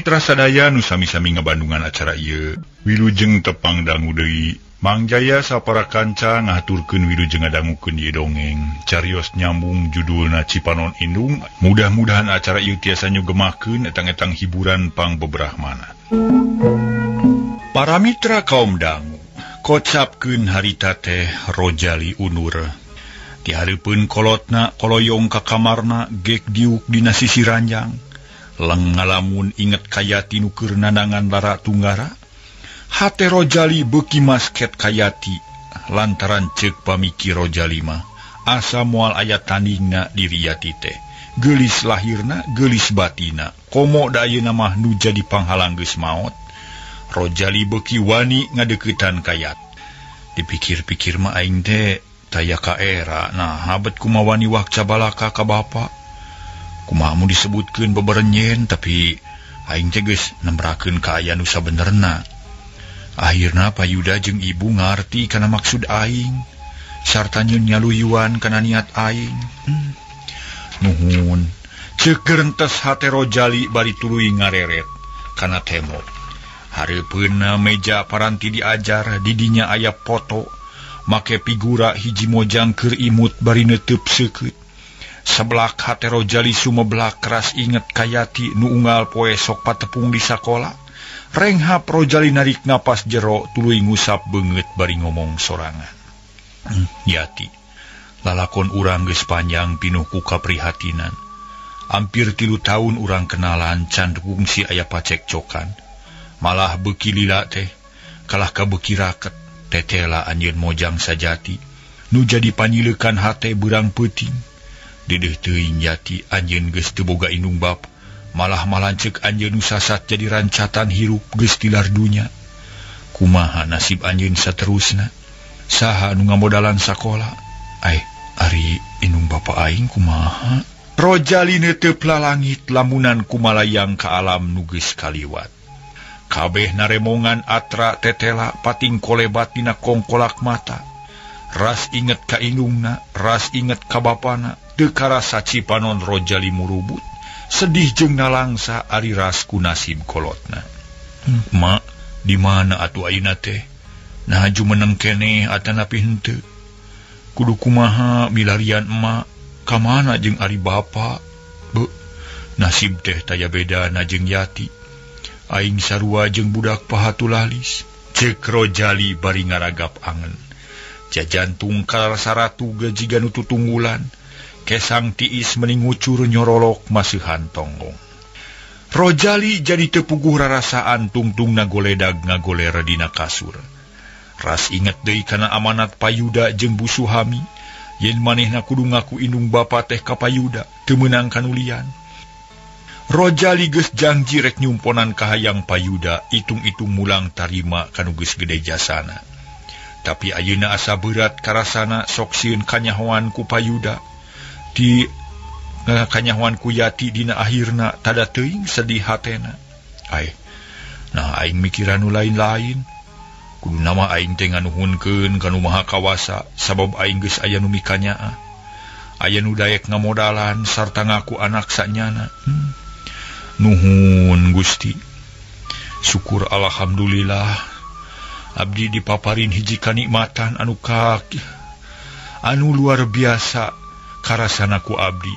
Para mitra sadaya nu sami-sami ngabandungan acara ieu, wilujeng tepang dangu deui. Mang Jaya sapara kanca ngahaturkeun wilujeng ngadangukeun ieu dongeng. Carios nyambung judulna Cipanon Indung. Mudah-mudahan acara ieu tiasa nyugemakeun etang-etang hiburan pangbeberahmana. Para mitra kaum dangu, kocapkeun harita teh Rojali Unur. Dihareupeun kolotna koloyong ka kamarna gek diuk dina sisi ranjang. Leng ngalamun inget Kayati nu keur nanangan lara tunggara. Hate Rojali beuki masket Kayati lantaran ceuk pamikir Rojali mah asa moal aya tandingna diri Yati teh. Geulis lahirna, geulis batina. Komo da ayeuna mah nu jadi panghalang geus maot. Rojali beuki wani ngadeuketan Kayati. Dipikir-pikir mah aing teh taya ka era. Nah, habet kumaha wani wakca balaka ka bapa. Kumaha mun disebutkeun beberenyen tapi aing teh geus nembrakeun ka aya nu sabenerna. Akhirna Payuda jeung ibu ngarti kana maksud aing sarta nyeun nyaluyuan kana niat aing. Nuhun. Ceuk gerentes hate Rojali bari tuluy ngareret kana tembok. Hareupeunna meja paranti diajar didinya aya foto make figura hiji mojang keur imut bari neuteub seukeut. Seblak hate Rojali sumeblak keras inget Kayati nu unggal poe sok patepung di sakola. Renghap Rojali narik napas jero tuluy ngusap beungeut bari ngomong sorangan. Yati, lalakon urang geus panjang pinuh ku kaprihatinan. Hampir 3 tahun urang kenalan can kungsi aya pacekcokan. Malah beuki lila teh kalah ka beuki raket tetela anjeun mojang sajati nu jadi panyileukan hate beurang peuting. Dedeh teuing Yati anjeun geus teu boga indung bapa, malah malanceuk anjeun nu sasat jadi rancatan hirup geus tilar dunya. Kumaha nasib anjeun saterusna? Saha nu ngamodalan sakola? Ai, ari indung bapa aing kumaha? Rojali neuteup lalangit lamunan kumalayang ka alam nu geus kaliwat. Kabeh naremongan atra tetela pating kolebat dina kongkolak mata. Ras inget ka indungna, ras inget ka bapana. Teu karasa Cipanon Rojali murubut, sedih jeung nalangsa ari ras ku nasib kolotna. Ma, di mana atuh ayeuna teh? Nah jumeneng keneh atanapi henteu? Kudu kumaha milarian emak? Ka mana jeung ari bapa? Beuh, nasib teh taya bedana jeung Yati. Aing sarua jeung budak pahatulalis. Ceuk Rojali bari ngaragap angen. Jajantung kalasaratu jiga nu tutunggulan. Kesang tiis meningucur nyorolok masihan tonggong. Rojali jadi tepuguh rarasaan tungtung nagoledag ngagoler dina kasur. Ras inget deui kana amanat Payuda jeung Bu Suhami, yen manehna kudu ngaku indung bapa teh ka Payuda teu meunang kanulian. Rojali geus janji rek nyumponan kahayang Payuda, itung-itung mulang tarima kanu geus gede jasana. Tapi ayeuna asa berat karasana sok sieun kanyahoan ku Payuda. Di kanyahoan ku Yati dina akhirna tada teuing sedih hatena. Ai, nah aing mikiran nu lain-lain. Kudu nama aing teh nganuhunkeun ka nu Maha Kawasa sabab aing geus aya nu mikanyaah. Aya nu daek ngamodalan sarta ngaku anak sanyana. Nuhun Gusti. Syukur alhamdulillah abdi dipaparin hiji kanikmatan anu anu luar biasa karasana ku abdi.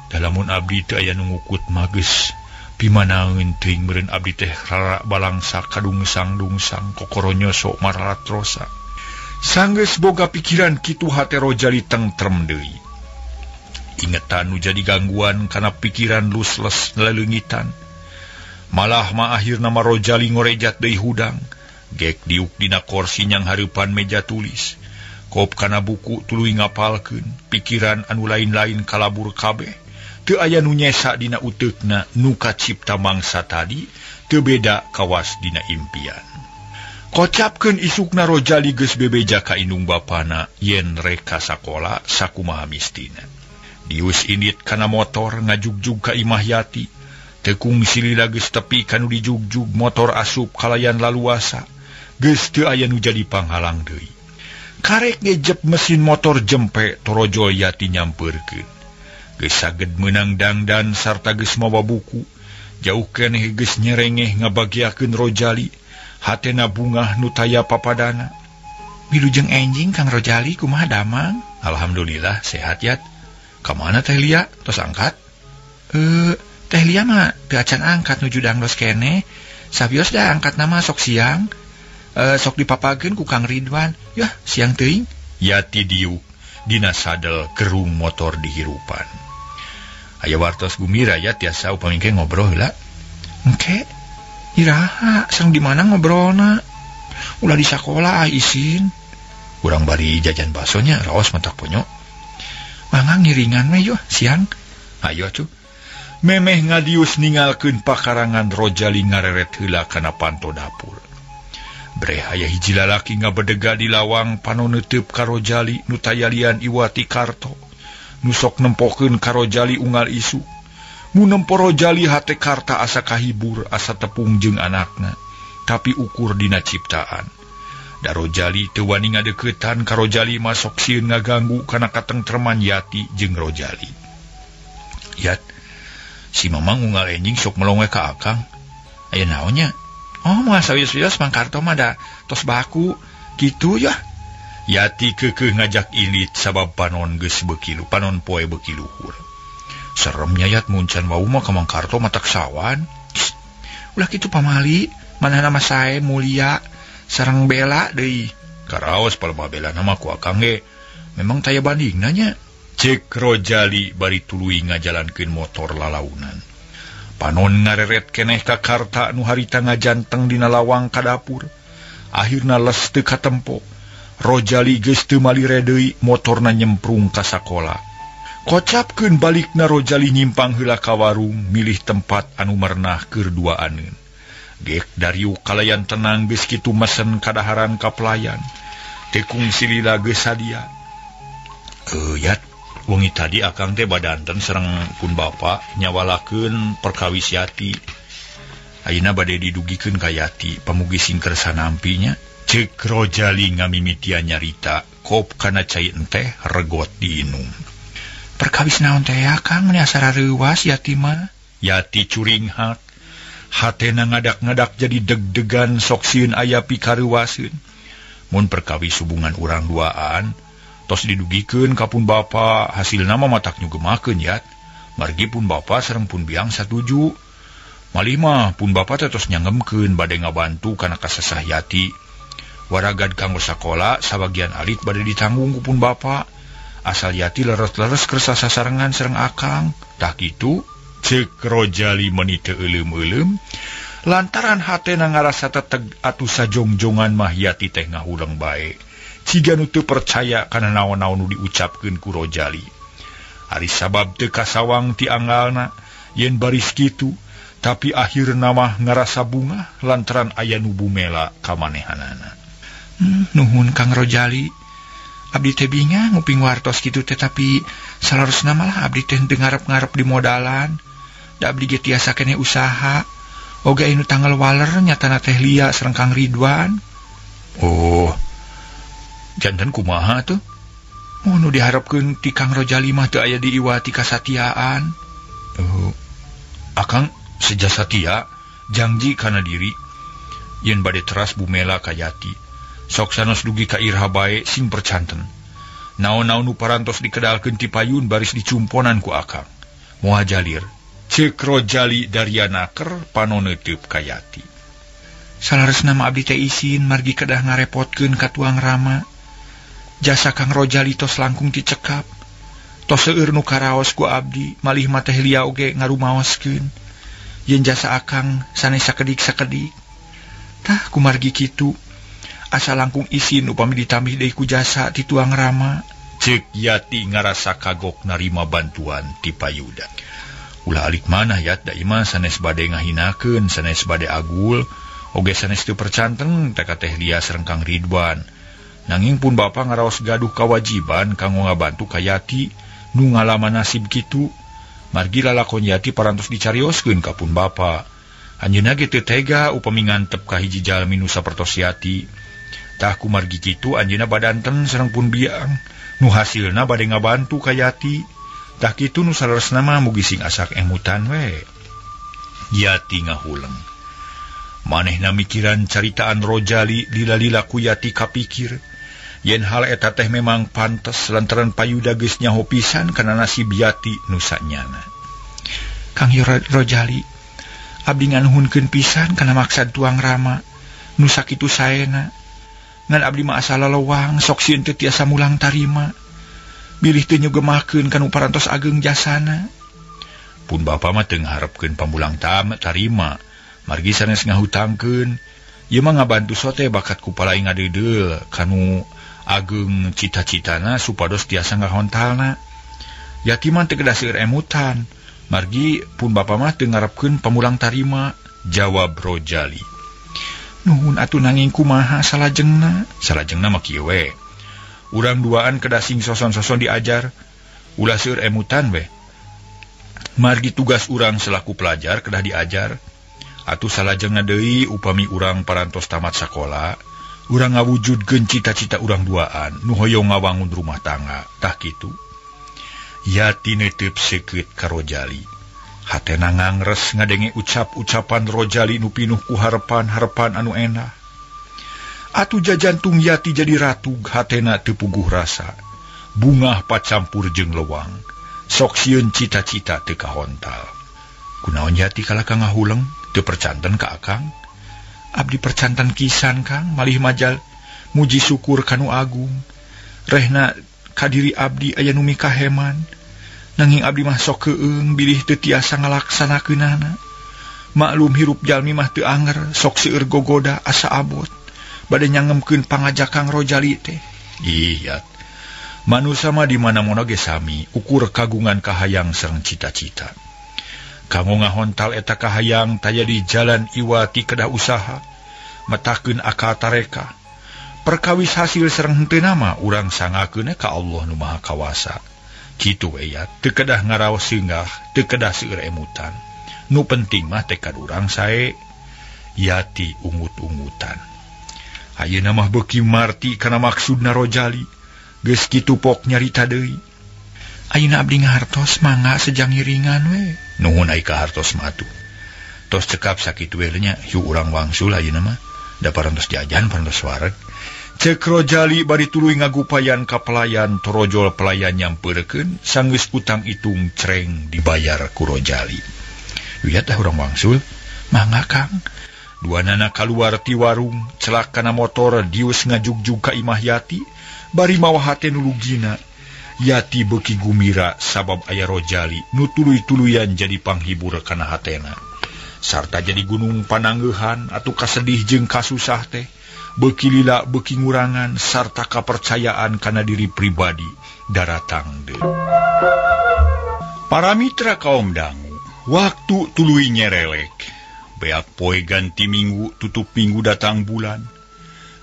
Dalamun abdi teu aya nu ngukut mah geus pimanaeun teuing meureun abdi teh rara balangsa kadungsang-dungsang kokoronyo sok maralatrosa. Sanggeus boga pikiran kitu hate Rojali tengtrem deui. Ingetan nu jadi gangguan kana pikiran lusles leleungitan. Malah mah akhirna mah Rojali ngorejat deui hudang. Gek diuk dina korsi nyang hareupan meja tulis. Kop kana buku tuluy ngapalkeun, pikiran anu lain-lain kalabur kabeh. Teu aya nu nyesa dina uteukna nu kacipta mangsa tadi, teu beda kawas dina impian. Kocapkeun isukna Rojali geus bebeja ka indung bapana yen rek ka sakola sakumaha mistina. Dius indit kana motor ngajugjug ka imah Yati. Teu kungsi lila geus tepi kanu dijugjug motor asup kalayan laluasa. Geus teu aya nu jadi panghalang deui. Karek ngejep mesin motor jempe torojol Yati nyampeurkeun. Geus saged meunang dangdan sarta geus mawa buku. Jauh keneh geus nyerengeh ngabagiakeun Rojali. Hatena bungah nu taya papadana. Wilujeng enjing Kang Rojali kumaha damang? Alhamdulillah sehat yat. Ka mana Teh Lia? Tos angkat? Teh Lia mah teu acan angkat nuju dangdos keneh. Sabios da angkat nama sok siang. Sok dipapageun ku Kang Ridwan. Yah, siang teuing. Yati diuk dina sadel gerung motor dihirupan. Aya wartos gumira ya tiasa upami engke ngobrol heula. Engke iraha sareng di mana ngobrolna? Ulah di sakola ah isin. Urang bari jajan basonya raos matak ponyo. Mangga ngiringan we yuh siang. Ayo atuh. Memeh ngadius ningalkeun pakarangan Rojali ngareret heula kana panto dapur. Breh aya hiji lalaki ngabedega di lawang panon neuteub ka Rojali nu tayalian Iwati Karto. Nu sok nempokeun ka Rojali unggal isu. Mun nempo Rojali hate Karta asa kahibur asa tepung jeung anakna, tapi ukur dina ciptaan. Da Rojali teu wani ngadeuketan ka Rojali mah sok sieun ngaganggu kana katengtreman Yati jeung Rojali. Yat, si Mamang unggal enjing sok melonge ka akang. Aya naon nya? Oh, moal sawios-wios Mang Karto mah da tos baku kitu yah. Yati keukeuh ngajak ilit sabab panon geus beuki panon poe beuki luhur. Seremnya yat muncan wau mah ka Mang Karto matak sawan. Ulah kitu pamali, manehna mah sae mulia sareng bela deui. Karaos palebah bela nama ku akang ge. Memang taya bandingna nya. Cek Rojali bari tuluy ngajalankeun motor lalaunan. Panon ngareret keneh ka Karta nu harita ngajanteng dina lawang ka dapur. Akhirna les teu katempo. Rojali geus teu malire deui, motorna nyemprung ka sakola. Kocapkeun balikna Rojali nyimpang heula ka warung milih tempat anu merenah keur duaaneun. Gek dariuk kalayan tenang geus kitu mesen kadaharan ka pelayan. Tekung silila geus sadia. Yat, wengi tadi akang teh badanten sareng pun bapa nyawalakeun perkawis Yati. Ayeuna bade didugikeun ka Yati, pamugi sing kersa nampinya. Ceuk Rojali ngamimitian nyarita kop kana cai enteh regot diinum. Perkawis naon teh akang meni asa rareuwas Yati mah? Yati curinghak. Hatena ngadak-ngadak jadi deg-degan sok sieun aya pikareuwaseun. Mun perkawis hubungan urang duaan tos didugikeun ka pun bapa, hasilna mah matak nyugemakeun yat. Margi pun bapa sareng pun biang satuju. Malih mah pun bapa teh tos nyangemkeun bade ngabantu kana kasesah Yati. Waragad kanggo sakola sabagian alit bade ditanggung ku pun bapa. Asal Yati leres-leres kersa sasarengan sareng akang. Tah kitu ceuk Rojali meuni teu euleum-euleum lantaran hatena ngarasa teteg atuh sajongjongan mah Yati teh ngahuleng bae. Ciga nu teu percaya kana naon-naon nu diucapkeun ku Rojali. Ari sabab teu kasawang ti anggalna yen baris kitu, tapi akhirna mah ngarasa bungah lantaran aya nu bumela ka manehanana. Nuhun Kang Rojali. Abdi teh bingah nguping wartos kitu teh, tapi salarosna malah abdi teh teu ngarep-ngarep di modalan. Da abdi ge tiasa keneh usaha. Oge anu tanggal waler nyatana Teh Lia sareng Kang Ridwan. Oh. Janten kumaha tuh? Oh, nu diharapkeun ti Kang Rojali mah teu aya di Iwati kasatiaan. Akang seja satia janji kana diri yen bade teras bumela ka Yati. Sok sanos dugi ka irha bae sing percanten. Naon-naon nu parantos dikedalkeun ti payun baris dicumponan ku akang. Moal jalir. Ceuk Rojali darianaker panon neuteub ka Yati. Salaresna mah abdi teh isin margi kedah ngarepotkeun ka tuang rama. Jasa Kang Rojali tos langkung ticekap. Tos seueur nu karaos ku abdi, malih mah Teh Lia oge ngarumaoskeun. Yen jasa akang sanes sakedik-sakedik. Tah kumargi kitu. Asa langkung isin upami ditambih deui ku jasa ti tuang rama. Ceuk Yati ngarasa kagok narima bantuan ti payuda. Ulah alik manah yat da imah sanes bade ngahinakeun, sanes bade agul, oge sanes teu percanten teh ka Teh Lia sareng Kang Ridwan. Nanging pun bapa ngaraos gaduh kawajiban kanggo ngabantu ka Yati nu ngalaman nasib kitu. Margi lalakon Yati parantos dicarioskeun ka pun bapa. Anjeunna ge teu tega upami ngantep ka hiji jalmi nu sapertos Yati. Tah kumargi kitu anjeunna badanten sareng pun biang nu hasilna bade ngabantu ka Yati. Tah kitu nu saleresna mah mugi sing asak emutan we. Yati ngahuleng. Manehna mikiran caritaan Rojali lila-lila ku Yati kapikir yen hal eta teh memang pantes lantaran payuda geus nyaho pisan kana nasib Yati nu sanyana. Kang Rojali, abdi nganuhunkeun pisan kana maksad tuang Rama nu sakitu saena. Ngan abdi mah asa lalowang sok sieun teu tiasa mulang tarima. Bilih teu nyugemakeun kanu parantos ageng jasana. Pun bapa mah teu ngaharepkeun pamulang tarima. Margi sanes ngahutangkeun. Ieu mah ngabantu sote bakat ku palai ngadeudeuh kanu ageng cita-citana supados tiasa ngahontalna. Yati mah teu kedah seueur emutan. Margi pun bapa mah teu ngarepkeun pamulang tarima, jawab Rojali. Nuhun atuh nanging kumaha salajengna? Salajengna mah kieu we. Urang duaan kedah sing soson-soson diajar, ulah seueur emutan we. Margi tugas urang selaku pelajar kedah diajar. Atuh salajengna deui upami urang parantos tamat sakola, urang ngawujudkeun cita-cita urang duaan nu hoyong ngawangun rumah tangga. Tah kitu. Yati neuteup seukeut ka Rojali. Hatena ngangres ngadenge ucap-ucapan Rojali nu pinuh ku harepan-harepan anu enah. Atuh jajantung Yati jadi ratug, hatena teu puguh rasa. Bungah pacampur jeung lewang. Sok sieun cita-cita teu kahontal. Kunaon Yati kalah ka ngahuleng, teu percanten ka Akang? Abdi percanten kisan Kang, malih majal muji syukur kanu agung. Rehna kadiri abdi aya nu mikaheman. Nanging abdi mah sok keung bilih teu tiasa ngalaksanakeunana. Maklum hirup jalmi mah teu anger, sok seueur gogoda asa abot. Bade nyangemkeun pangajak Kang Rojali teh. Ih, Yat. Manusa mah di mana-mana ge sami, ukur kagungan kahayang sareng cita-cita. Kanggo ngahontal eta kahayang taya di jalan iwati kedah usaha, metakeun akal tareka. Perkawis hasil sareng henteu nama urang sangakeun ka Allah nu Maha Kawasa. Kitu we Yat, teu kedah ngaraos singgah, teu kedah seueur emutan. Nu penting mah tekad urang sae. Yati ungut-ungutan. Ayeuna mah beuki marti kana maksudna Rojali. Geus kitu pok nyarita deui. Ayeuna abdi ngahartos mangga sejang ngiringan we. Nuhun ai kahartos mah atuh. Tos cekap sakitu we nya, hiu urang wangsul ayeuna mah. Da parantos jajan parantos wareg. Cek Rojali bari tuluy ngagupayan ka pelayan, torojol pelayan nyampeurekeun sanggeus utang itung cereng dibayar ku Rojali. Wiat tah urang wangsul, mangga Kang. Duanana kaluar ti warung, celak kana motor dius ngajugjug ka imah Yati, bari mawa hate nu lugina. Yati beuki gumira sabab aya Rojali nu tuluy-tuluyan jadi panghibur kana hatena. Sarta jadi gunung pananggeuhan atuh kasedih jeung kasusah teh, beuki lila beuki ngurangan sarta kapercayaan kana diri pribadi daratang deui. Para mitra kaum dangu, waktu tuluy nyerelek. Beak poe ganti minggu, tutup minggu datang bulan.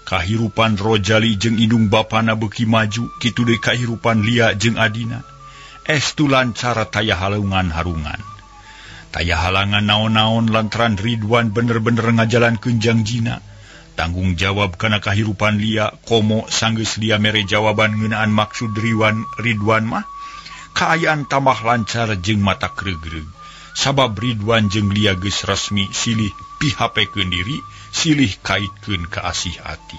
Kahirupan Rojali jeung indung bapana beuki maju, kitu deui kahirupan Lia jeung adina. Estu lancar taya halungan harungan. Taya halangan naon-naon lantaran Ridwan bener-bener ngajalankeun jangjina. Tanggung jawab kana kahirupan Lia, komo sanggeus Lia mere jawaban ngeunaan maksud Ridwan mah kaayaan tambah lancar jeung mata kregreg. Sabab Ridwan jeung Lia geus resmi silih pihapekeun diri, silih kaitkeun ka asih ati.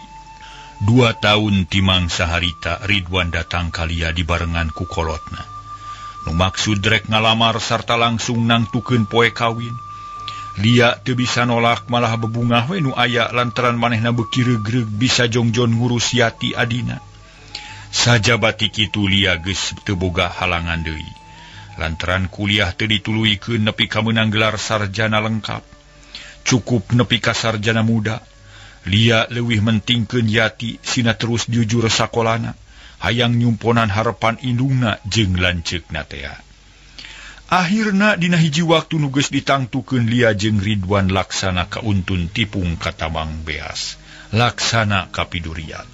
2 tahun timang saharita Ridwan datang ka Lia dibarengan ku kolotna. Nu maksud rek ngalamar sarta langsung nangtukeun poe kawin. Lia teu bisa nolak malah bebungah we nu aya lantaran manehna beuki regreg bisa jongjon ngurus Yati adina. Sajabati kitu Lia geus teu boga halangan deui. Lantaran kuliah teu dituluykeun nepi ka meunang gelar sarjana lengkap. Cukup nepi ka sarjana muda. Lia leuwih mentingkeun Yati sina terus jujur sakolana, hayang nyumponan harepan indungna jeung lanceukna tea. Akhirna dina hiji waktu nu geus ditangtukeun Lia jeung Ridwan laksana kauntun tipung katamang beas, laksana kapidurian.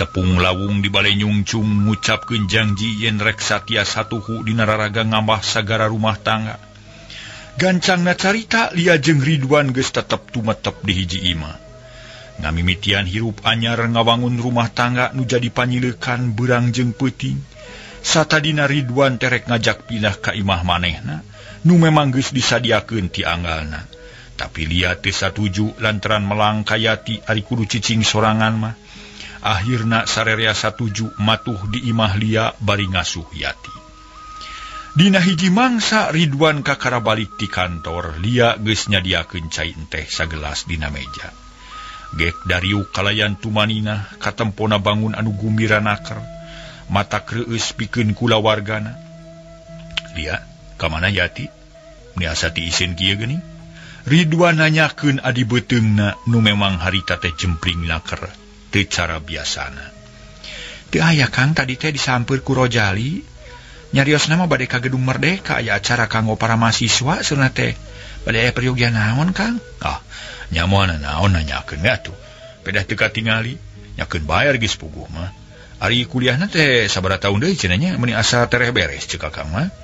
Tepung lawung di bale nyungcung ngucapkeun janji yen rek satia satuhu dina raraga ngambah sagara rumah tangga. Gancangna carita Lia jeung Ridwan geus tetep tumetep di hiji imah. Ngamimitian hirup anyar ngawangun rumah tangga nu jadi panyileukan beurang jeung peuting. Satadina Ridwan terek ngajak pindah ka imah manehna nu memang geus disadiakeun ti anggalna. Tapi Lia teu satuju lantaran melang ka Yati ari kudu cicing sorangan mah. Akhirna sarerea satuju matuh di imah Lia bari ngasuh Yati. Dina hiji mangsa Ridwan kakara balik ti kantor, Lia geus nyadiakeun cai enteh sagelas dina meja. Gek dariuk kalayan tumanina katempona bangun anu gumbira naker, mata kreueus pikeun kulawargana. Lia, ka mana Yati? Meni asa ti isin kieu geuning? Ridwan nanyakeun adi beuteungna nu memang harita teh jempling naker teu cara biasana. Teu aya Kang, tadi teh disampeur ku Rojali. Nyariosna mah bade ka Gedung Merdeka aya acara kanggo para mahasiswa cenah teh. Bade aya peryogian naon Kang? Ah, nyamoana naon nanyakeun we atuh. Pedah teu katingali, nyakeun bayar geus puguh mah. Ari kuliahna teh sabaraha taun deui cenah nya meuni asa tereh beres ceuk Akang mah.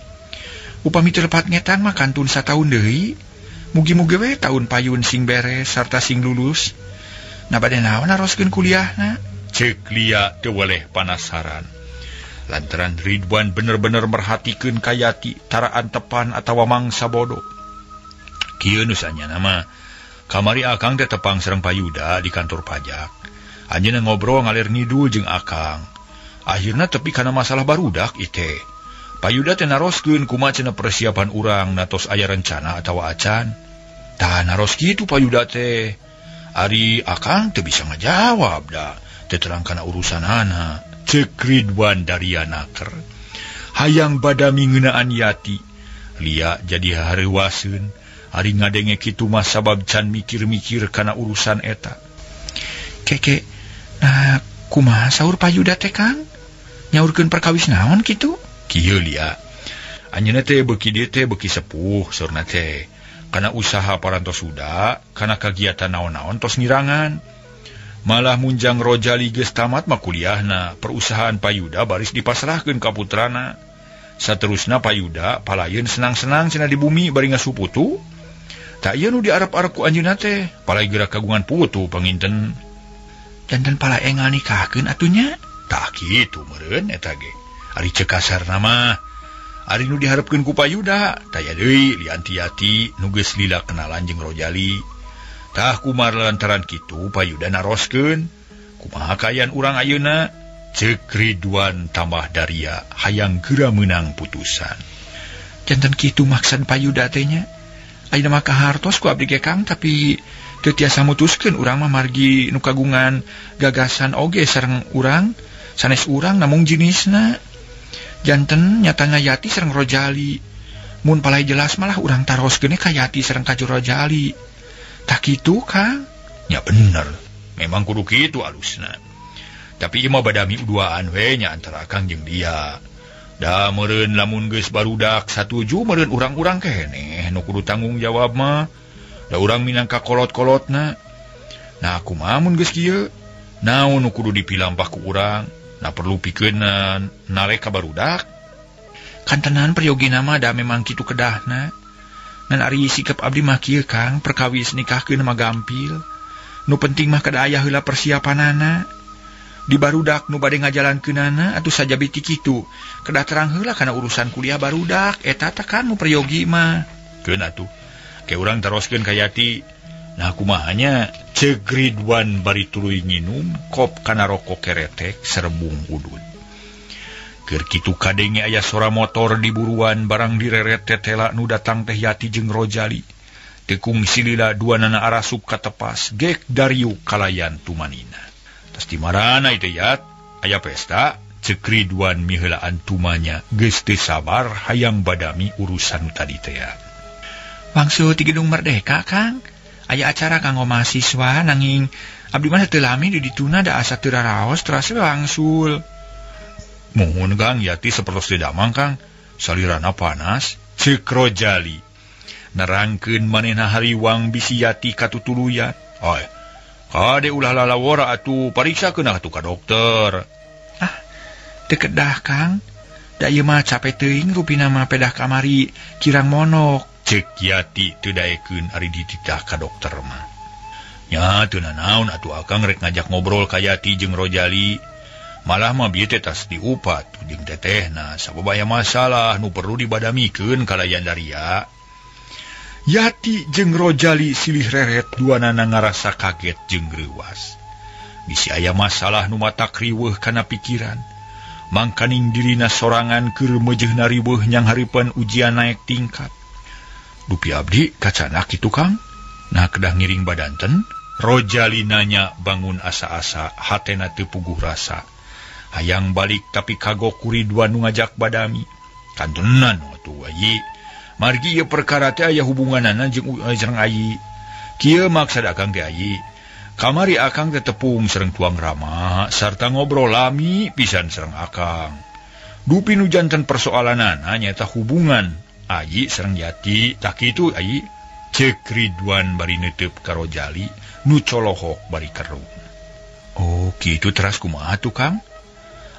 Upami teu lepat ngetan mah kantun sataun deui. Mugi-mugi we taun payun sing beres sarta sing lulus. Nah bade naon naroskeun kuliahna? Ceuk Lia teu weleh panasaran. Lantaran Ridwan bener-bener merhatikeun ka Yati tara antepan atawa mangsa bodoh. Kieu nu sanyana mah kamari Akang teh tepang sareng Payuda di kantor pajak. Anjeunna ngobrol ngalir ngidul jeung Akang. Akhirna tepi kana masalah barudak ite. Payuda teh naroskeun kumaha cenah persiapan urang natos aya rencana atawa acan. Tah naros kitu Payuda teh. Ari Akang teu bisa ngajawab da, teu terang kana urusanana. Ceuk Ridwan daria naker. Hayang badami ngeunaan Yati. Lia jadi hareuwaseun. Ari ngadenge kitu mah sabab can mikir-mikir kana urusan eta. Keke, nah kumaha saur Payuda teh Kang? Nyaurkeun perkawis naon kitu? Kieu Lia. Anjeunna teh beuki dieu teh beuki sepuh saurna teh. Kana usaha parantos suda, kana kagiatan naon-naon tos ngirangan. Malah munjang Rojali geus tamat mah kuliahna, perusahaan Payuda baris dipasrahkeun ka putrana. Saterusna Payuda palayeun senang-senang cenah di bumi bari ngasuh putu. Tak ieu nu diarep-arep ku anjeunna teh, palai geura kagungan putu panginten. Janten pala engal nikahkeun atuh nya? Tah kitu meureun eta ge. Ari ceuk kasarna mah, ari nu diharepkeun ku Payuda, taya deui lianti Yati nu geus lila kenalan jeung Rojali. Tah kumar lantaran kitu Payuda naroskeun, kumaha kaayaan urang ayeuna? Ceuk Ridwan tambah daria hayang geura meunang putusan. Janten kitu maksad Payuda teh nya. Ayeuna mah kahartos ku abdi ge Kang, tapi teu tiasa mutuskeun urang mah margi nu kagungan gagasan oge sareng urang, sanes urang namung jenisna. Janten nyatana Yati sareng Rojali. Mun palai jelas malah urang taroskeun ka Yati sareng ka Rojali. Tak kitu Kang? Ya bener, memang kudu kitu alusna. Tapi ieu mah badami duaan we nya antara Akang jeung dia. Da meureun lamun geus barudak satuju meureun urang-urang keneh nu kudu tanggung jawab mah. Da urang minangka kolot-kolotna. Nah kumaha mun geus kieu? Naon nu kudu dipilampah ku urang? Nah perlu pikeun narek ka barudak. Kantenan peryogi mah da memang kitu kedahna. Ngan ari sikap abdi mah kieu Kang, perkawis nikahkeun mah gampil. Nu penting mah kada aya heula persiapanana. Di barudak nu bade ngajalankeunana atuh sajabi ti kitu. Kedah terang heula kana urusan kuliah barudak eta teh kan nu peryogi mah. Keun atuh. Ke urang taroskeun ka Yati. Nah kumaha nya? Ceuk Ridwan bari tuluy nginum kop kana rokok keretek serebung udud. Keur kitu kadenge aya sora motor di buruan barang direret tetela nu datang teh Yati jeung Rojali. Tekung silila dua nana arasup katepas gek dariuk kalayan tumanina. Tas di marana itu Yat, aya pesta, ceuk Ridwan miheulaan tumanya geus teu sabar hayang badami urusan nu tadi teh. Wangsul ti Gedung Merdeka Kang, aya acara kanggo mahasiswa nanging abdi mah teu lami di dituna da asa teu raraos teras we wangsul. Muhun Kang, Yati sapertos teu damang Kang, salirana panas, ceuk Rojali. Nerangkeun manehna hariwang bisi Yati katutuluyan. Oi, kade ulah lalawora atuh pariksakeun atuh ka dokter. Ah, teu kedah Kang. Da ieu mah cape teuing rupina mah pedah kamari kirang monok. Ceuk Yati teu daekeun ari dititah ka dokter mah. Nya teu nanaon atuh Akang rek ngajak ngobrol ka Yati jeung Rojali. Malah mah bieu teh tas diupat jeung tetehna sabab aya masalah nu perlu dibadamikeun kalayan Daria. Yati jeung Rojali silih reret duanana ngarasa kaget jeung reuwas. Bisi aya masalah nu matak riweuh kana pikiran. Mangkaning dirina sorangan keur meujeuhna riweuh nyang hareupeun ujian naek tingkat. Dupi abdi kacana kitu Kang? Nah kedah ngiring badanten? Rojali nanya bangun asa-asa, hatena teu puguh rasa. Hayang balik tapi kagok ku Ridwan nu ngajak badami. Kantenan atuh ayi. Margi ieu perkara teh aya hubunganana jeung sareng ayi. Kieu maksad akang teh ayi. Kamari akang teh tepung sareng tuang Rama sarta ngobrol lami pisan sareng akang. Dupi nu janten persoalanana nyaeta hubungan ayi sareng Yati. Tah kitu ayi. Ceuk Ridwan bari neuteub ka Rojali nu colohok bari kerung. Oh kitu teras kumaha tuh Kang?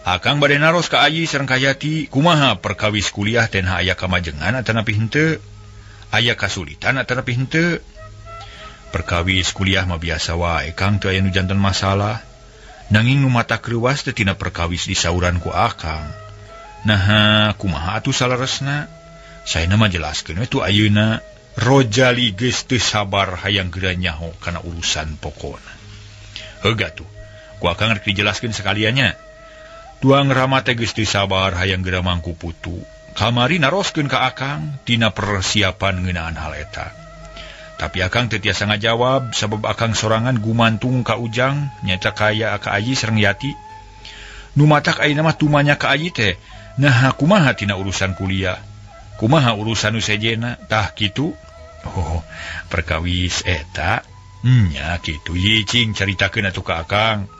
Akang bade naros ka ayi sareng ka Yati, kumaha perkawis kuliah teh aya kamajengan atanapi henteu? Aya kasulitan atanapi henteu? Perkawis kuliah mah biasa wae Kang, teu aya nu janten masalah. Nanging nu mata kreuwas teh tina perkawis disauran ku akang. Naha kumaha atuh saleresna? Saena mah jelaskeun we tuh ayeuna. Rojali geus teu sabar hayang geura nyaho kana urusan pokona. Heuga tuh, ku akang rek dijelaskeun sakaliannya. Tuang Rama teh geus teu sabar hayang geura mangku putu. Kamari naroskeun ka akang tina persiapan ngeunaan hal eta. Tapi akang teu tiasa ngajawab sabab akang sorangan gumantung ka Ujang nyaeta kaya ka Ayi sareng Yati. Nu matak ayeuna mah tumanya ka Ayi teh. Nah kumaha tina urusan kuliah? Kumaha urusan nu sejena? Tah kitu. Oh, perkawis eta nya kitu ye cing caritakeun atuh ka akang.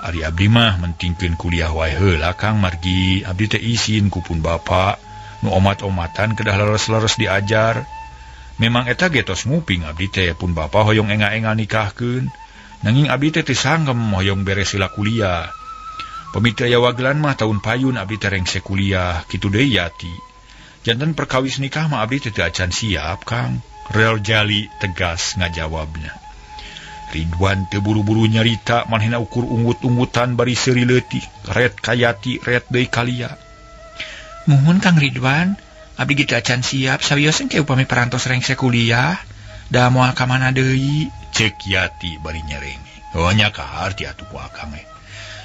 Ari abdi mah mentingkeun kuliah wae heula Kang, margi abdi teh isin ku pun bapa nu omat-omatan kedah leres-leres diajar. Memang eta ge tos nguping abdi teh pun bapa hoyong enga-enga nikahkeun. Nanging abdi teh teu sanggem hoyong beres heula kuliah. Pami teu aya wagelan mah taun payun abdi teh rengse kuliah kitu deui Yati. Janten perkawis nikah mah abdi teh teu acan siap Kang. Rojali tegas ngajawabna. Ridwan teu buru-buru nyarita manehna ukur ungut-ungutan bari seuri leutik ret ka Yati ret deui ka Lia. Muhun Kang Ridwan, abdi ge teu acan siap sawios engke upami parantos rengse kuliah da moal ka mana deui. Ceuk Yati bari nyerenge. Oh nya kaharti atuh ku akang eh.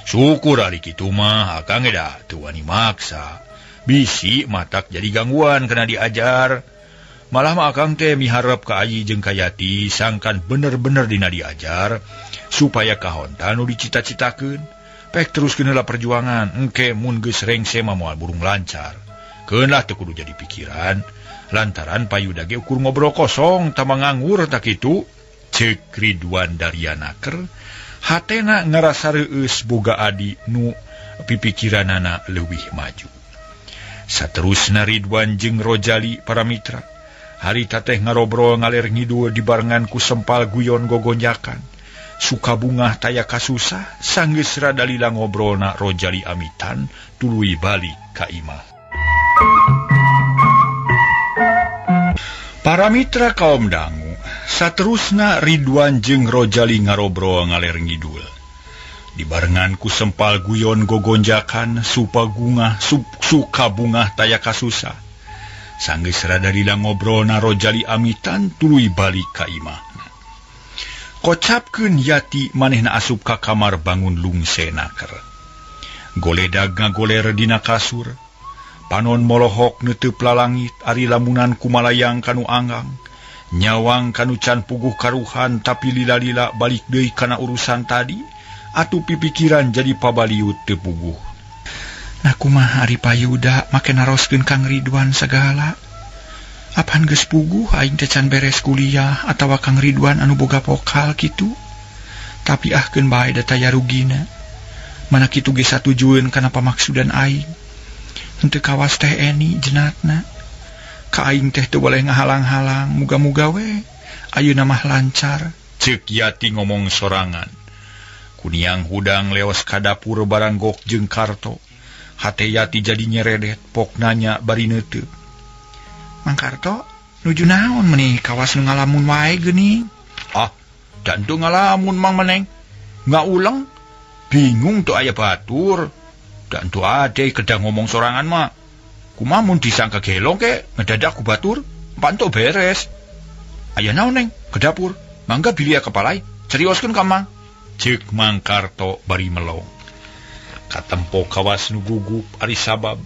Syukur ari kitu mah akang ge da teu wani maksa. Bisi matak jadi gangguan kena diajar. Malah mah akang teh miharep ka Ayi jeung ka Yati sangkan bener-bener dina diajar supaya kahonta nu dicita-citakeun. Pek teruskeun heula perjuangan, engke mun geus rengse mah moal burung lancar. Keun lah teu kudu jadi pikiran lantaran payuda ge ukur ngobrol kosong tama nganggur tak kitu. Ceuk Ridwan Daryanaker hatena ngarasa reueus boga adi nu pipikiranana leuwih maju. Saterusna Ridwan jeung Rojali para mitra harita teh ngarobrol ngaler ngidul dibarengan ku sempal guyon gogonjakan. Suka bungah taya kasusah sanggeus rada lila ngobrolna Rojali amitan tuluy balik ka imah. Para mitra kaum dangu, saterusna Ridwan jeung Rojali ngarobrol ngaler ngidul. Dibarengan ku sempal guyon gogonjakan suka bungah taya kasusah. Sanggeus rada lila ngobrolna Rojali amitan tuluy balik ka imah. Kocapkeun Yati manehna asup ka kamar bangun lungse naker. Goledag ngagoler dina kasur. Panon molohok neuteub lalangit ari lamunan kumalayang kanu anggang. Nyawang kanu can puguh karuhan tapi lila-lila balik deui kana urusan tadi. Atuh pipikiran jadi pabaliut teu puguh. Nah kumaha ari payuda make naroskeun Kang Ridwan sagala. Apan geus puguh aing teh can beres kuliah atawa Kang Ridwan anu boga pokal kitu. Tapi ah keun bae da taya rugina. Mana kitu ge satujueun kana pamaksudan aing. Henteu kawas teh Eni jenatna. Ka aing teh teu boleh ngahalang-halang, muga-muga we ayeuna mah lancar. Ceuk Yati ngomong sorangan. Kuniang hudang leos ka dapur baranggok jeung Karto. Hate Yati jadi nyeredet, pok nanya bari neuteub. Mang Karto, nuju naon meuni kawas nu ngalamun wae geuning? Ah, dan teu ngalamun Mang Meneng. Ngauleng. Bingung tuh aya batur. Dan tuh ade kedah ngomong sorangan mah. Kumaha mun disangka gelong ke ngedadak ku batur, panto beres. Aya naon Neng ke dapur. Mangga bilia kepalai, cerioskeun ka Mang. Ceuk Mang Karto bari melong. Katempo kawas nu gugup ari sabab.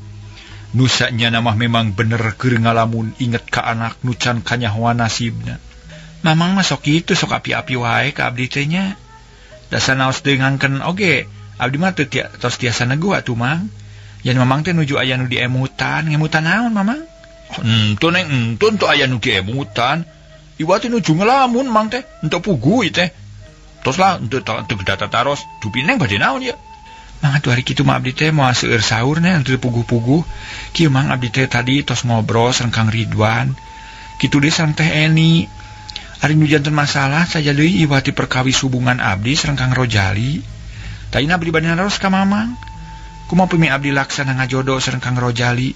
Nusa nyana mah memang bener keur ngalamun inget ka anak nu can kanyahoan nasibna. Mamang mah sok kitu sok api-api wae ka abdi teh nya. Dasa naos deui ngangken oge, abdi mah teu tos tiasa neguh atuh Mang. Yen Mamang teh nuju aya nu diemutan, ngemutan naon Mamang? Henteu Neng, henteu teu aya nu diemutan. Iwa teh nuju ngelamun Mang teh, henteu puguh teh. Tos lah henteu teu data taros, dupi Neng bade naon ieu? Mang atuh hari kitu mah abdi teh moal seueur sahur nya henteu puguh-puguh. Kieu Mang abdi teh tadi tos ngobrol sareng Kang Ridwan. Kitu deui sareng Teh Eni. Ari nu janten masalah saja deui iwati perkawis hubungan abdi sareng Kang Rojali. Tayina abdi bade naros ka Mamang. Kumaha pemi abdi laksana ngajodoh sareng Kang Rojali?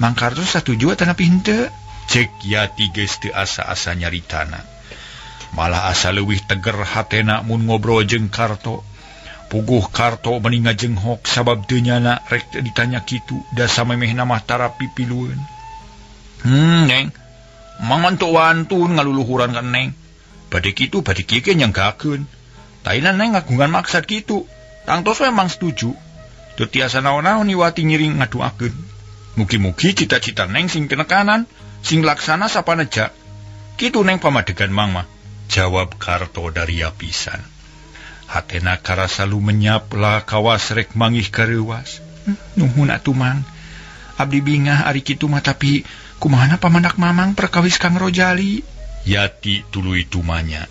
Mang Karto satuju atanapi henteu? Cek Yati geus teu asa-asa nyaritana. Malah asa leuwih teger hatena mun ngobrol jeung Karto. Puguh Karto meni ngajenghok sabab teu nyana rek teu ditanya kitu da samemehna mah tara pipilueun. Neng. Mang mantu wantun ngaluluhuran ka Neng. Bade kitu bade kieu ge nyanggakeun. Taina Neng ngagungan maksad kitu. Tangtos we Mang setuju. Teu tiasa naon-naon iwati ngiring ngaduakeun. Mugi-mugi cita-cita Neng sing tenekanan, sing laksana sapaneja. Kitu Neng pamadegan Mang mah. Jawab Karto daria pisan. Hatena karasa lumenyap lah kawas rek mangih kareuwas. Nuhun atuh Mang. Abdi bingah ari kitu mah tapi kumahana pamandak Mamang perkawis Kang Rojali? Yati tuluy tumanya.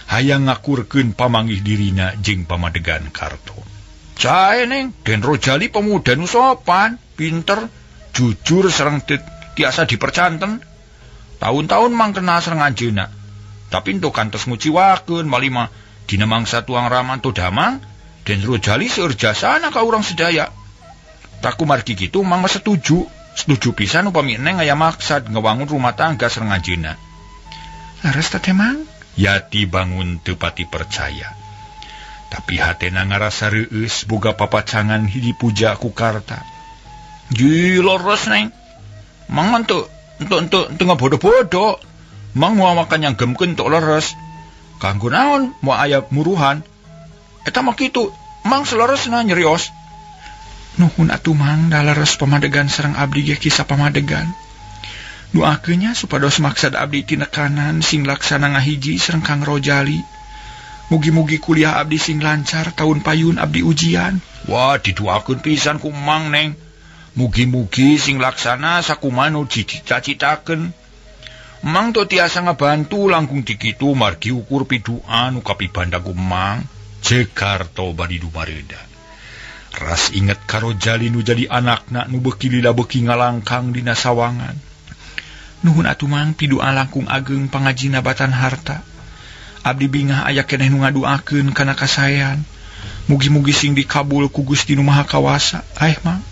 Hayang ngakurkeun pamanggih dirina jeung pamadegan Karto. Cae Neng, Den Rojali pemuda nu sopan, pinter, jujur sareng tiasa dipercanten. Tahun-tahun Mang kenal sareng anjeunna. Tapi entuk kantos nguciwakeun malima dina mangsa tuang ramanto damang, Den Rojali seueur jasana ka urang sedaya. Taku margi kitu Mang mah setuju. Setuju pisan upami Neng aya maksad ngewangun rumah tangga sareng anjeunna. Leres teh Mang? Yati bangun teu pati percaya. Tapi hatena ngarasa reueus boga papacangan hiji puja ku Karta. Ji leres Neng. Mang mah teu ngabodo-bodo. Mang moal makan yang gemkeun tok leres. Kanggo naon moal aya muruhan. Eta mah kitu, Mang seleresna nyerios. Nuhun atuh Mang, da leres pamadegan sareng abdi ge kisah pamadegan. Doakeun nya supados maksad abdi tinekanan sing laksana ngahiji sareng Kang Rojali. Mugi-mugi kuliah abdi sing lancar tahun payun abdi ujian. Wah, didoakeun pisan ku Mang Neng. Mugi-mugi sing laksana sakumaha nu dicita-citakeun. Mang teu tiasa ngabantu langkung dikitu margi ukur pidua nu kapibanda ku Mang. Ceuk Karto bari dumareuda. Ras inget ka Rojali nu jadi anakna nu beuki lila beuki ngalangkang dina sawangan. Nuhun atuh Mang pidua langkung ageng pangajina batan harta. Abdi bingah aya keneh nu ngaduakeun kana kasaean. Mugi-mugi sing dikabul ku Gusti nu Maha Kawasa. Aeh Mang,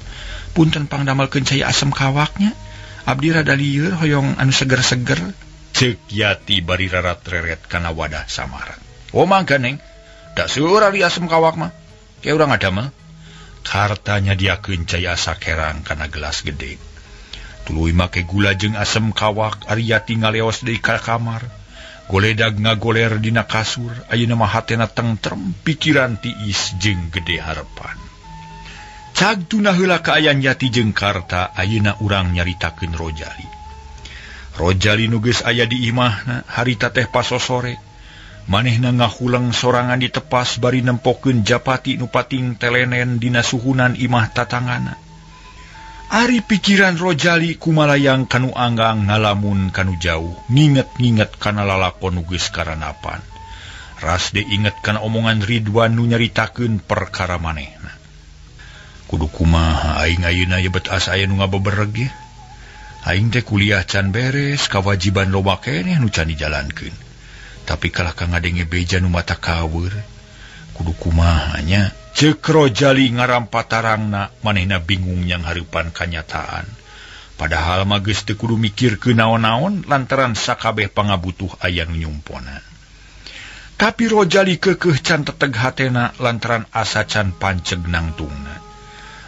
punten pangdamelkeun cai asem kawaknya. Abdi rada lieur hoyong anu seger-seger. Ceuk Yati bari rarat-reret kana wadah samaran. Oh mangga Neng, da seueur ari asem kawak mah. Ke urang ngadamel. Karta nyadiakeun cai asa kerang kana gelas gede. Tuluy make gula jeung asem kawak ari Yati ngaleos deui ka kamar. Goledag ngagoler dina kasur, ayeuna mah hatena tentrem, pikiran tiis jeung gede harepan. Cag tuna heula kaayaan Yati jeung Karta, ayeuna urang nyaritakeun Rojali. Rojali nu geus aya di imahna harita teh pasosore. Manehna ngahuleng sorangan di tepas bari nempokeun japati nu pating telenen dina suhunan imah tatangana. Ari pikiran Rojali kumalayang kanu anggang ngalamun kanu jauh, nginget-nginget kana lalakon nu geus karanapan. Ras de inget kana omongan Ridwan nu nyaritakeun perkara manehna. Kudu kumaha aing ayeuna ye bet asa aya nu ngabebereg ye. Aing teh kuliah can beres, kawajiban loba keneh nu can dijalankeun. Tapi kalah ka ngadenge beja nu mata kaweur. Kudu kumaha nya? Ceuk Rojali ngarampatarangna, manehna bingung yang hareupan kanyataan. Padahal mah geus teu kudu mikirkeun naon-naon lantaran sakabeh pangabutuh aya nu nyumponan. Tapi Rojali kekeh can teteg hatena lantaran asa can panceg nangtungna.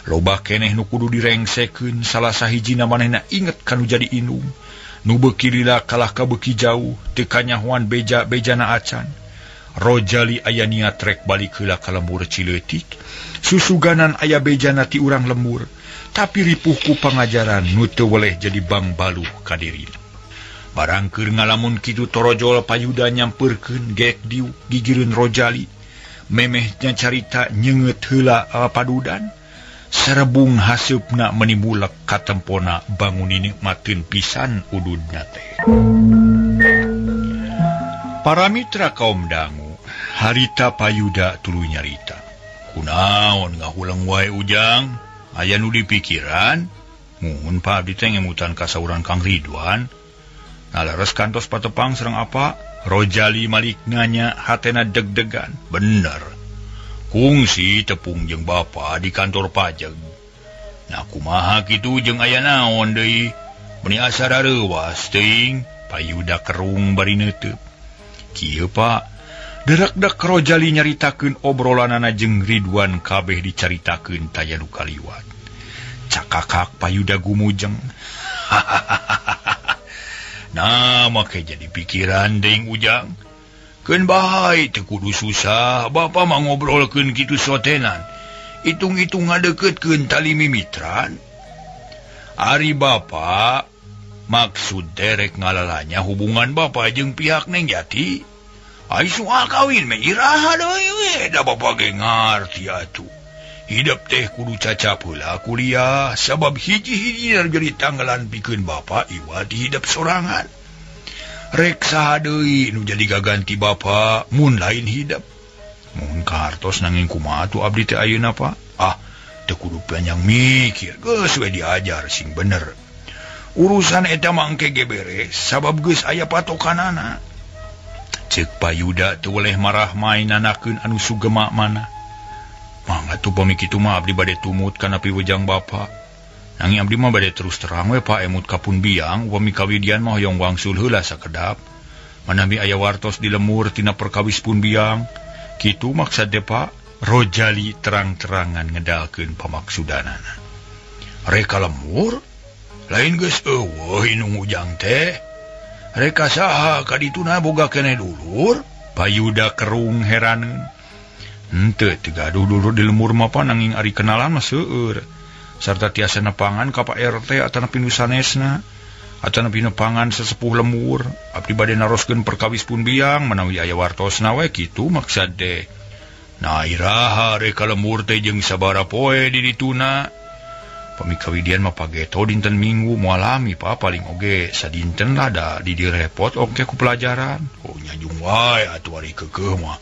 Loba keneh nu kudu direngsekeun salah sahijina manehna inget kanu jadi indung. Nu beuki lila kalah ka beuki jauh teu kanyahoan beja-bejana acan. Rojali aya niat rek balik heula ka lembur Cileutik. Susuganan aya bejana ti urang lembur, tapi ripuh ku pangajaran nu teu weleh jadi bangbaluh ka dirina. Barang keur ngalamun kitu torojol Payuda nyampeurkeun gek diuk gigireun Rojali. Memehnya carita nyeungeut heula padudan. Serebung haseupna menimulek katempona bangun nikmateun pisan ududna teh. Para mitra kaum dangu, harita Payuda tuluy nyarita. Kunaon ngahuleng wae Ujang, aya nu dipikiran? Muhun Pak abdi teh ngemutan ka sauran Kang Ridwan. Nalares kantos patepang sareng apa? Rojali malik nanya hatena deg-degan. Bener. Kungsi tepung jeung bapa di kantor pajak. Nah kumaha kitu jeung aya naon deui? Meuni asa rareuwas teuing. Payuda kerung bari neuteub. Kieu Pak, derak-dek Rojali nyaritakeun obrolanana jeung Ridwan kabeh dicaritakeun taya nu kaliwat. Cakakak Payuda gumujeng. Nah, make jadi pikiran deing Ujang. Keun bae teu kudu susah, bapa mah ngobrolkeun kitu sotenan. Hitung-hitung ngadeukeutkeun tali mimitran. Ari bapa maksud derek ngalalanya hubungan bapa jeung pihak Neng Jati. Ai soal kawin mah iraha deui we, da bapa ge ngarti atuh. Hidup teh kudu cacap heula kuliah, sabab hiji-hiji jadi tanggalan pikeun bapa iwat hidup sorangan. Rek saha deui nu jadi gaganti bapa mun lain hidup. Mun kartos nanging kumaha atuh abdi teh ayeuna Pak? Ah, teu kudu panjang mikir, geus we diajar sing bener. Urusan eta mah engke ge beres sabab geus aya patokanana. Ceuk Payuda teu weleh marah mainanakeun anu sugema mana. Mangga tuh pami kitu mah abdi bade tumut kana piwejang bapa. Nanging abdi mah bade terus terang we Pak emut ka pun biang upami kawidian mah hoyong wangsul heula sakedap. Manawi aya wartos di lemur tina perkawis pun biang. Kitu maksad teh Pak. Rojali terang-terangan ngedalkeun pamaksudanana. Reka lemur? Lain geus eueuh indung Ujang teh. Reka saha ka dituna boga keneh dulur? Payuda kerung heraneun. Henteu teu gaduh dulur di lemur mah pa nanging ari kenalan mah seueur. Sarta tiasa nepangan ka Pak RT atanapi nu sanesna. Atanapi nepangan sesepuh lemur. Abdi bade naroskeun perkawis pun biang manawi aya wartosna we kitu maksad teh. Nah iraha reka lemur teh jeung sabaraha poe di dituna. Pami kawidian mah pageto dinten Minggu moal lami Pak paling oge sadinten lah da di direpot oge ku pelajaran. Oh nyajung wae atuh ari keukeuh mah.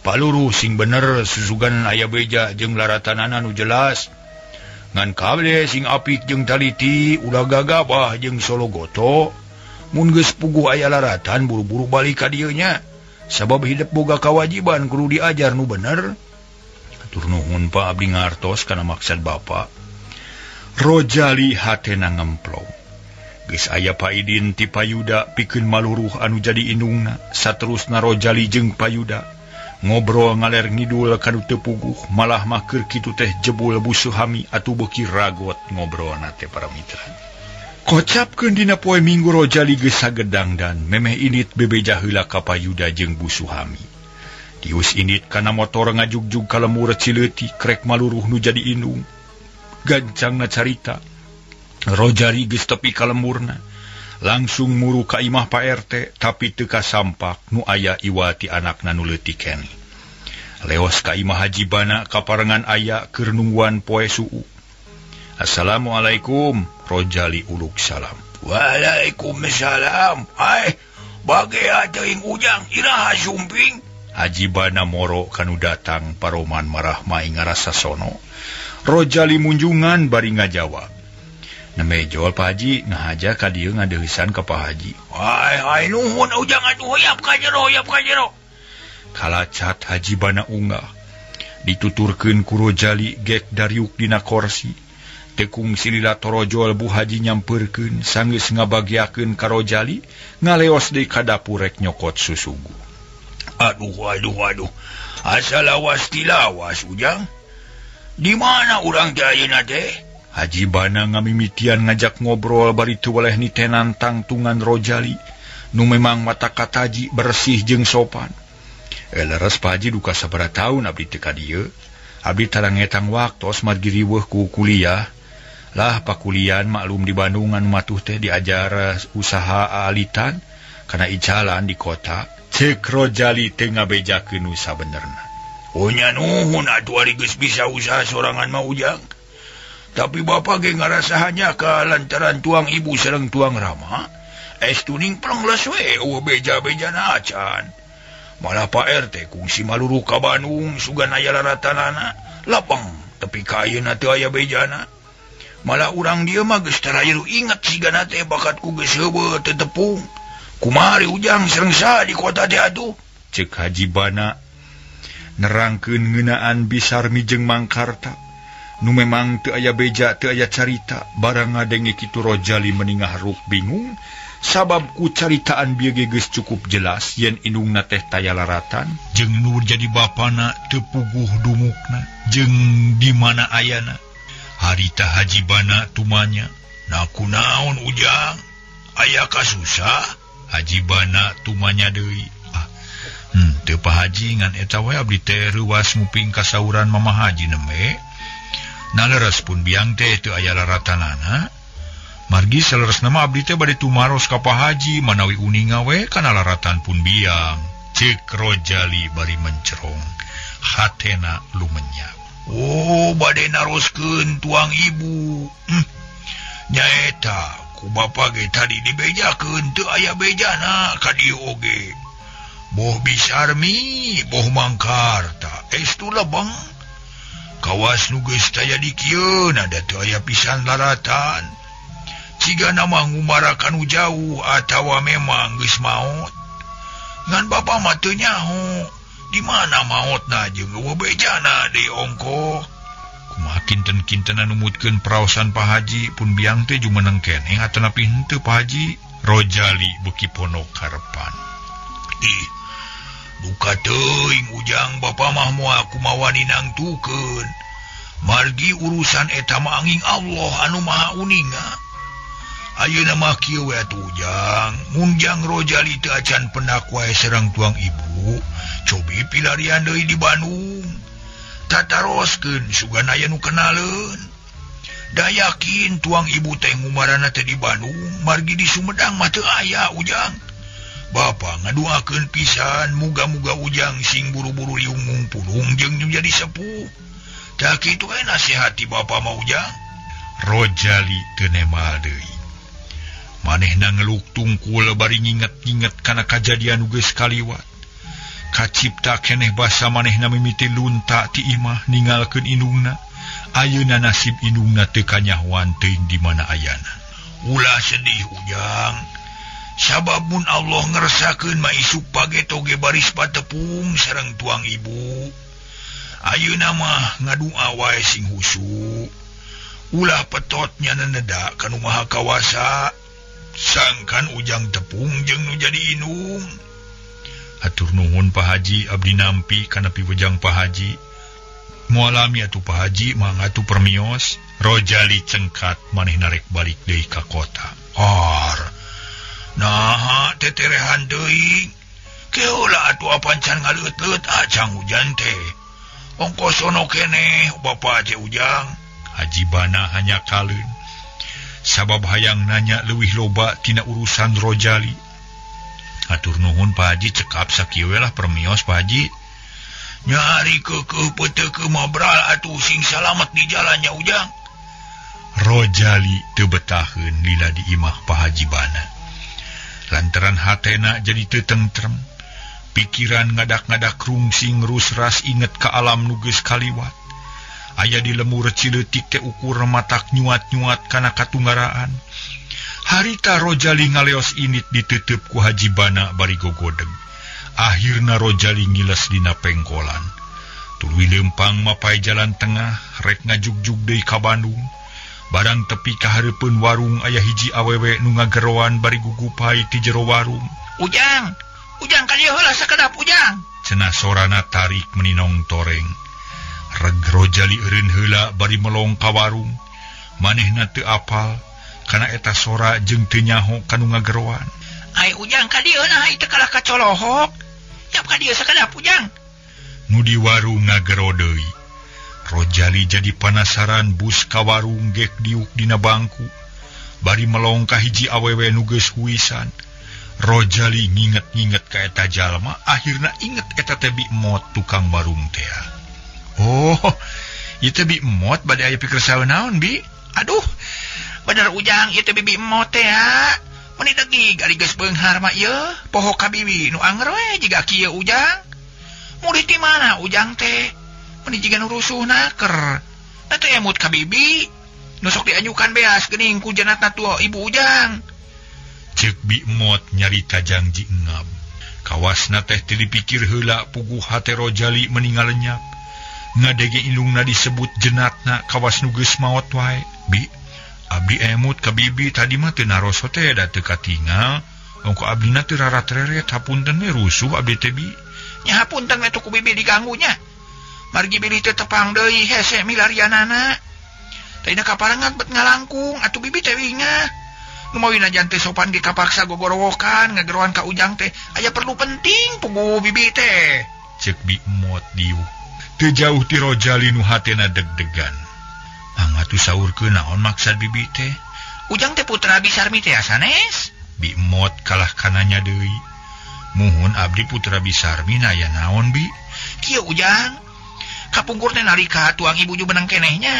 Paluruh sing bener susugan aya beja jeung laratanana nu jelas. Ngan kabeh sing apik jeung taliti ulah gagabah jeung sologoto. Mun geus puguh aya laratan buru-buru balik ka dieu nya. Sabab hidup boga kawajiban kudu diajar nu bener. Atur nuhun Pak abdi ngartos kana maksad bapa. Rojali hatena ngemplong. Geus aya paidin ti Payuda pikeun maluruh anu jadi indungna. Saterusna Rojali jeung Payuda ngobrol ngaler ngidul kanu teu puguh, malah mah keur kitu teh jebul busuhami atuh beuki ragot ngobrolna teh para mitra. Kocapkeun dina poe Minggu Rojali geus sagedang dan memeh indit bebeja heula ka Payuda jeung busuhami. Tius indit kana motor ngajugjug ka lemur Cileutik krek maluruh nu jadi indung. Gancangna carita Rojali geus tepi ka lemurna. Langsung muru ka imah Pak RT tapi teu kasampak nu aya iwati anakna nu leutik keneh. Leos ka imah Haji Bana kaparengan aya keur nungguan poe suu. Assalamualaikum, Rojali uluk salam. Waalaikumsalam. Hai, bagea teuing Ujang iraha sumping. Haji Bana moro kanu datang paroman marah mai ngarasa sono. Rojali munjungan bari ngajawab. Nembe jol Pak Haji ngahaja ka dieu ngadeusan ka Pak Haji. Hai hai nuhun Ujang atuh hoyap ka jero hoyap ka jero. Kalacat Haji Bana unggah. Dituturkeun ku Rojali gek dariuk dina korsi. Tekung silila torojol Bu Haji nyampeurkeun sanggeus ngabagiakeun ka Rojali ngaleos deui ka dapur rek nyokot susugu. Aduh aduh aduh. Asa lawas tilawas Ujang. Di mana urang teh ayeuna teh? Haji Bana ngamimitian ngajak ngobrol bari teu weleh nitenan tangtungan Rojali nu memang mata kataji bersih jeung sopan. Leres Pak Haji duka sabaraha taun abdi teu ka dieu. Abdi tarangetang waktos margi riweuh ku kuliah. Lah pakulian maklum di Bandung anu matuh teh diajar usaha alitan kana icalan di kota. Ceuk Rojali teu ngabejakeun nu sabenerna. Oh nya nuhun atuh ari geus bisa usaha sorangan mah Ujang. Tapi bapa ge ngarasa hanya ka lantaran tuang ibu sareng tuang rama. Estuning prengles we eueuh beja-bejana acan. Malah Pak RT kungsi maluru ka Bandung sugan aya laratanana lapang tepi ka ayeuna teu aya bejana. Malah urang dieu mah geus tarayeru inget sigana teh bakat ku geus heubeut teu tepung. Kumari Ujang sareng saha di kota teh atuh? Ceuk Haji Bana nerangkeun ngeunaan Bisarmi jeung Mangkarta. Nu memang teu aya beja teu aya carita barang ngadenge kitu Rojali meningah ruk bingung sabab ku caritaan bieu ge geus cukup jelas yen indungna teh taya laratan jeung nu jadi bapana teu puguh dumukna jeung di mana ayana. Harita Haji Bana tumanya, "Nah kunaon Ujang? Aya kasusah?" Haji Bana tumanya deui, "Ah, teu Pak Haji ngan eta we abdi teh reuwas nguping kasauran Mama Haji nembe. Nah leres pun biang teh teu aya laratanana. Margi saleresna mah abdi teh bade tumaros ka Pak Haji manawi uninga we kana laratan pun biang." Ceuk Rojali bari mencerong, hatena lumenyap. Oh bade naroskeun tuang ibu. Nyaeta ku bapa ge tadi dibejakeun teu aya bejana ka dieu oge. Boh Bisarmi, boh Mangkarta, estu lebeng. Kawas nu geus taya di kieu da teu aya pisan laratan. Cigana mah ngumara kanu jauh atawa memang geus maot. Ngan bapa mah teu nyaho. Di mana maotna jeung eueuh bejana deui ongkoh. Kumaha kinten-kinten anu numutkeun praosan Pak Haji pun biang teh jumeneng keneh atanapi henteu Pak Haji. Rojali beuki ponok karepan. Ih, duka teuing Ujang bapa mah moal kumawani nangtukeun. Margi urusan eta mah angin Allah anu maha uninga. Ayeuna mah kieu we atuh Ujang, mun Jang Rojali teu acan pendak wae sareng tuang ibu, cobi pilarian deui di Bandung. Tataroskeun sugan aya nu kenaleun. Da yakin tuang ibu teh ngumarana teh di Bandung, margi di Sumedang mah teu aya Ujang. Bapa ngaduakeun pisan muga-muga Ujang sing buru-buru riung mungpulung jeung nu jadi sepuh. Tah kitu we nasihati bapa mah Ujang. Rojali teu nemal deui. Manehna ngeluk tungkul bari nginget-nginget kana kajadian nu geus kaliwat. Kacipta keneh basa manehna mimiti lunta ti imah ninggalkeun indungna. Ayeuna nasib indungna teu kanyahoan teuing di mana ayana. Ulah sedih Ujang. Sabab mun Allah ngersakeun mah isuk pageto ge baris patepung sareng tuang ibu. Ayeuna mah ngadua wae sing husu. Ulah petotnya neneda kanu maha kawasa. Sangkan Ujang tepung jeung nu jadi indung. Hatur nuhun Pak Haji, abdi nampi kana piwejang Pak Haji. Moal lami atuh Pak Haji, mangga atuh permios. Rojali cengkat manehna rek balik deui ka kota. Har. Naha teterehan deui. Keula atuh apan can ngaleut-leut acang hujan teh. Ongkos sono keneh bapa teh Ujang. Haji Bana hanya kaleun. Sabab hayang nanya leuwih loba tina urusan Rojali. Atur nuhun Pak Haji, cekap sakieu we lah permios Pak Haji. Nyari keukeuh peuteukeuh mabral atuh sing salamet di jalannya Ujang. Rojali teu betaheun lila di imah Pak Haji Bana. Lantaran hatena jadi teu tentrem. Pikiran ngadak-ngadak rungsing rusras inget ka alam nu geus kaliwat. Aya di lemur cileutik teh ukur matak nyuat-nyuat kana katunggaraan. Harita Rojali ngaleos init ditutup ku Haji Bana bari gogodeg. Akhirna Rojali ngiles dina pengkolan. Tuluy leumpang mapai jalan tengah rek ngajugjug deui ka Bandung. Barang tepi ka hareupeun warung aya hiji awewe nu ngageroan bari gugupai ti jero warung. Ujang, Ujang ka dieu heula sakedap Ujang. Cenah sorana tarik meninong toreng. Reg Rojali eureun heula bari melong ka warung. Manehna teu apal kana eta sora jeung teu nyaho kanu ngageroan. Ai Ujang ka dieu nah teu kalah kacolohok. Yap ka dieu sakadap Ujang. Nu di warung ngagero deui. Rojali jadi panasaran bus ka warung gek diuk dina bangku. Bari melong ka hiji awewe nu geus huisan. Rojali nginget-nginget ka eta jalma, akhirna inget eta teh Bi Emot tukang warung teh. Oh, ieu teh Bi Emot bade aya pikersaeun naon, Bi? Aduh, bener Ujang ieu teh Bibi Emot teh ha. Meuni degig ari geus beunghar mah ieu, poho ka bibi nu anger we jiga kieu Ujang. Mulih ti mana Ujang teh? Meuni jiga nu rusuh naker. Da teh emut ka bibi. Nu sok dianyukan beas geuning ku janatna tua ibu Ujang. Ceuk Bi Emot nyarita jangji engab. Kawasna teh teu dipikir heula puguh hate Rojali meningal lenyap. Ngadege indungna disebut jenatna kawas nu geus maot wae. Bi, abdi emut ka bibi tadi mah teu naroso teh da teu katingal. Ongko abdina teu rarat-reret hapunten we rusuh abdi teh Bi. Nya hapunten we tuh ku bibi diganggunya. Margi bilih teu tepang deui hese milarianana. Tadina kaparengan bet ngalangkung atuh bibi teh wingah. Nu mawina teh sopan ge kapaksa gogorowokan ngageroan ka Ujang teh aya perlu penting puguh bibi teh. Ceuk Bi Emot diuk. Teu jauh ti Rojali nu hatena deg-degan. Mangga saurkeun naon maksad bibi teh? Ujang teh putra Bi Sarmi teh sanes? Bi Emot kalah kananya deui. Muhun abdi putra Bi Sarmi aya naon Bi? Kieu Ujang. Kapungkur teh nalika tuang ibu ju benang kenehnya.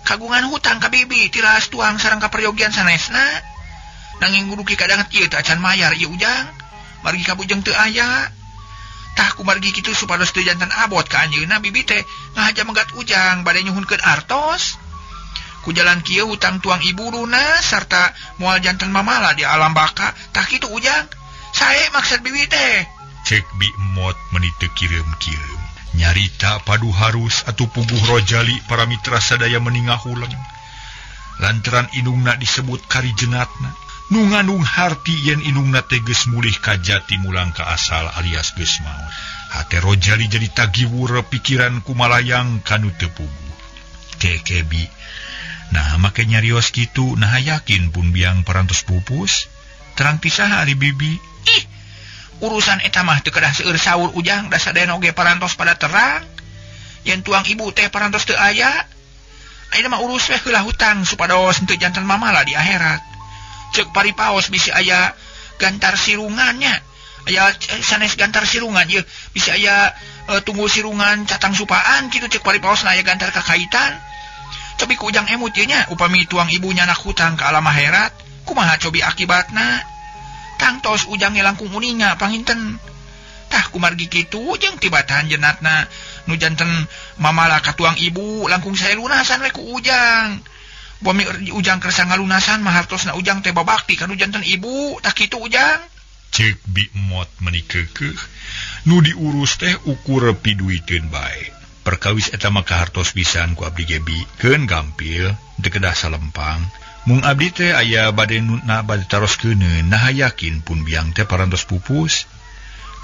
Kagungan hutang ka bibi tilas tuang sareng kaperyogian sanesna. Nanging nguduki kadanget ieu teh acan mayar ieu Ujang. Margi kabujeng teu aya. Tah kumargi kitu supados teu jantan abot ka anjeunna bibi teh ngahaja megat Ujang bade nyuhunkeun artos. Ku jalan kieu hutang tuang ibu lunas sarta moal jantan mamala di alam baka. Tah kitu Ujang. Sae maksud bibi teh. Cek Bi Emot meuni teu kireum-kireum. Nyarita padu harus atuh puguh Rojali para mitra sadaya meningah huleng. Lantaran indungna disebut kari jenatna. Nu ngandung harti yen indungna teh geus mulih ka jati mulang ka asal alias geus maot. Hate Rojali jadi tagiwur pikiran kumalayang kanu teu puguh. Keke Bi. Nah make nyarios kitu nah yakin pun biang parantos pupus. Terang pisaha ari bibi. Ih, urusan eta mah teu kedah seueur saur Ujang da sadayana oge parantos pada terang. Yen tuang ibu teh parantos teu aya. Ayeuna mah urus we heula hutang supados henteu jantan mamala di akhirat. Ceuk paripaos bisi aya gantar sirungannya. Aya sanes gantar sirungan ieu bisi aya tunggu sirungan catang supaan kitu ceuk paripaosna aya gantar kakaitan. Cobi ku Ujang emut ieu nya upami tuang ibu nyanak hutang ka alam akhirat kumaha cobi akibatna. Tangtos Ujang langkung uninga panginten. Tah kumargi kitu jeung tibatan jenatna nu janten mamala ka tuang ibu langkung sae lunasan we ku Ujang. Bumi Ujang kersa ngalunasan mah hartosna Ujang teh babakti kanu janten ibu tah kitu Ujang. Ceuk Bi Emot meuni keukeuh nu diurus teh ukur piduiteun bae. Perkawis eta mah kahartos pisan ku abdi ge Bi keun gampil teu kedah salempang. Mung abdi teh aya bade nu bade taroskeun nah yakin pun biang teh parantos pupus.